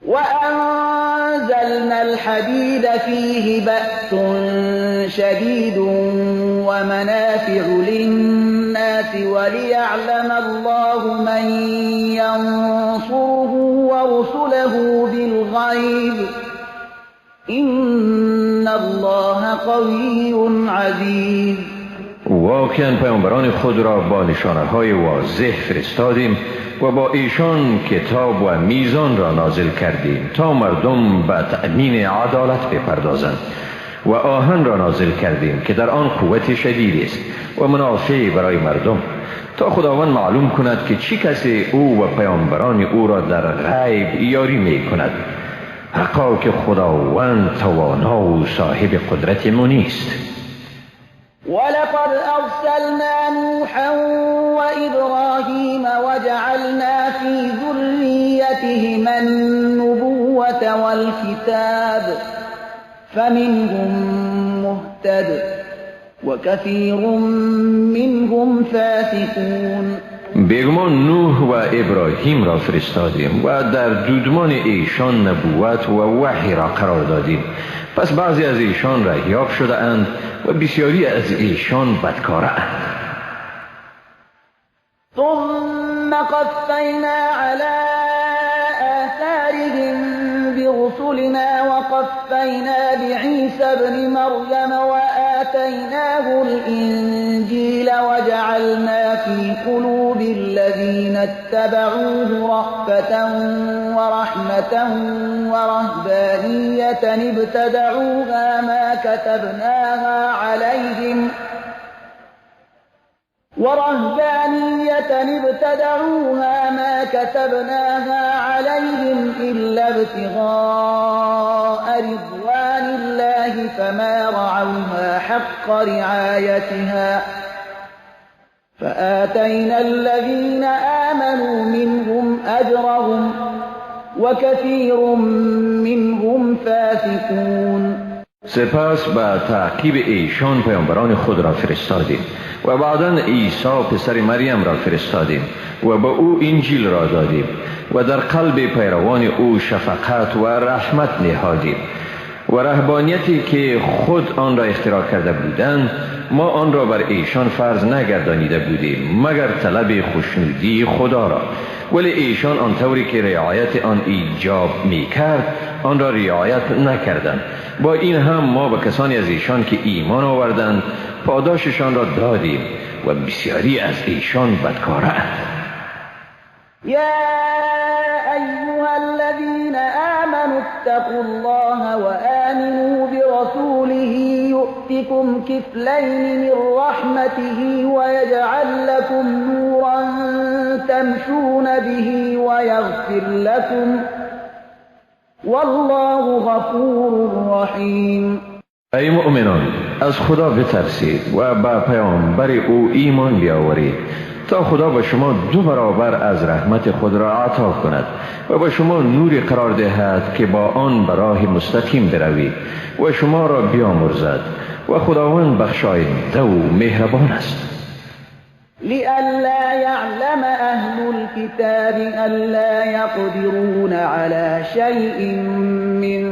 وأنزلنا الحديد فيه بأس شديد ومنافع للناس وليعلم الله من ينصره ورسله بالغيب إن الله قوي عزيز. واقعا پیامبران خود را با نشانه‌های واضح فرستادیم و با ایشان کتاب و میزان را نازل کردیم تا مردم به تأمین عدالت بپردازند و آهن را نازل کردیم که در آن قوت شدید است و منافع برای مردم تا خداوند معلوم کند که چی کسی او و پیامبران او را در غیب یاری می کند. حقا که خداوند توانا و صاحب قدرت منیست. ولقد أرسلنا نوحا وإبراهيم وجعلنا في ذريتهما النبوة والكتاب فمنهم مهتد وكثير منهم فاسقون. بیگمان نوح و ابراهیم را فرستادیم و در دودمان ایشان نبوت و وحی را قرار دادیم، پس بعضی از ایشان رهیاب شده اند و بسیاری از ایشان بدکاره اند. ثم قفینا علی آثارهم برسلنا وقفینا بعیسی ابن مریم وآتیناه الانجیل وجعلنا فی قلوب الذین اتبعوه رأفة ورحمة ورهبانية ابتدعوها ما كتبناها عليهم ورهبانية ابتدعوها ما كتبناها عليهم إلا ابتغاء رضوان الله فما رعوها حق رعايتها فآتينا الذين آمنوا منهم أجرهم وكثير منهم فاسقون. سپس به تعقیب ایشان پیامبران خود را فرستادیم و بعدا عیسی پسر مریم را فرستادیم و به او انجیل را دادیم و در قلب پیروان او شفقت و رحمت نهادیم و رهبانیتی که خود آن را اختراع کرده بودند ما آن را بر ایشان فرض نگردانیده بودیم مگر طلب خوشنودی خدا را، ولی ایشان آن طوری که رعایت آن ایجاب می کرد آن را رعایت نکردند. با این هم ما به کسانی از ایشان که ایمان آوردند پاداششان را دادیم و بسیاری از ایشان بدکاره اند. یا ایها الذین آمنوا اتقوا الله وآمنوا برسوله یؤتکم کفلین من رحمته ویجعل لکم نورا تمشون به ویغفر لکم والله غفور رحیم. ای مؤمنان، از خدا بترسید و به پیامبر او ایمان بیاورید تا خدا به شما 2 برابر از رحمت خود را عطا کند و به شما نوری قرار دهد که با آن به راه مستقیم بروید و شما را بیامرزد و خداوند بخشاینده و مهربان است. لئلا يعلم أهل الكتاب ألا يقدرون على شيء من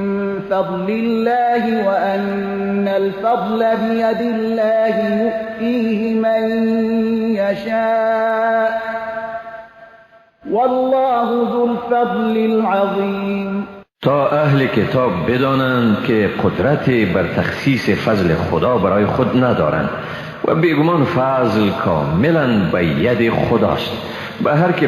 فضل الله وأن الفضل بيد الله يؤتيه من يشاء والله ذو الفضل العظيم. تا اهل کتاب بدانند که قدرت بر تخصیص فضل خدا برای خود ندارند و بیگمان فضل کاملا به ید خداست، به هر که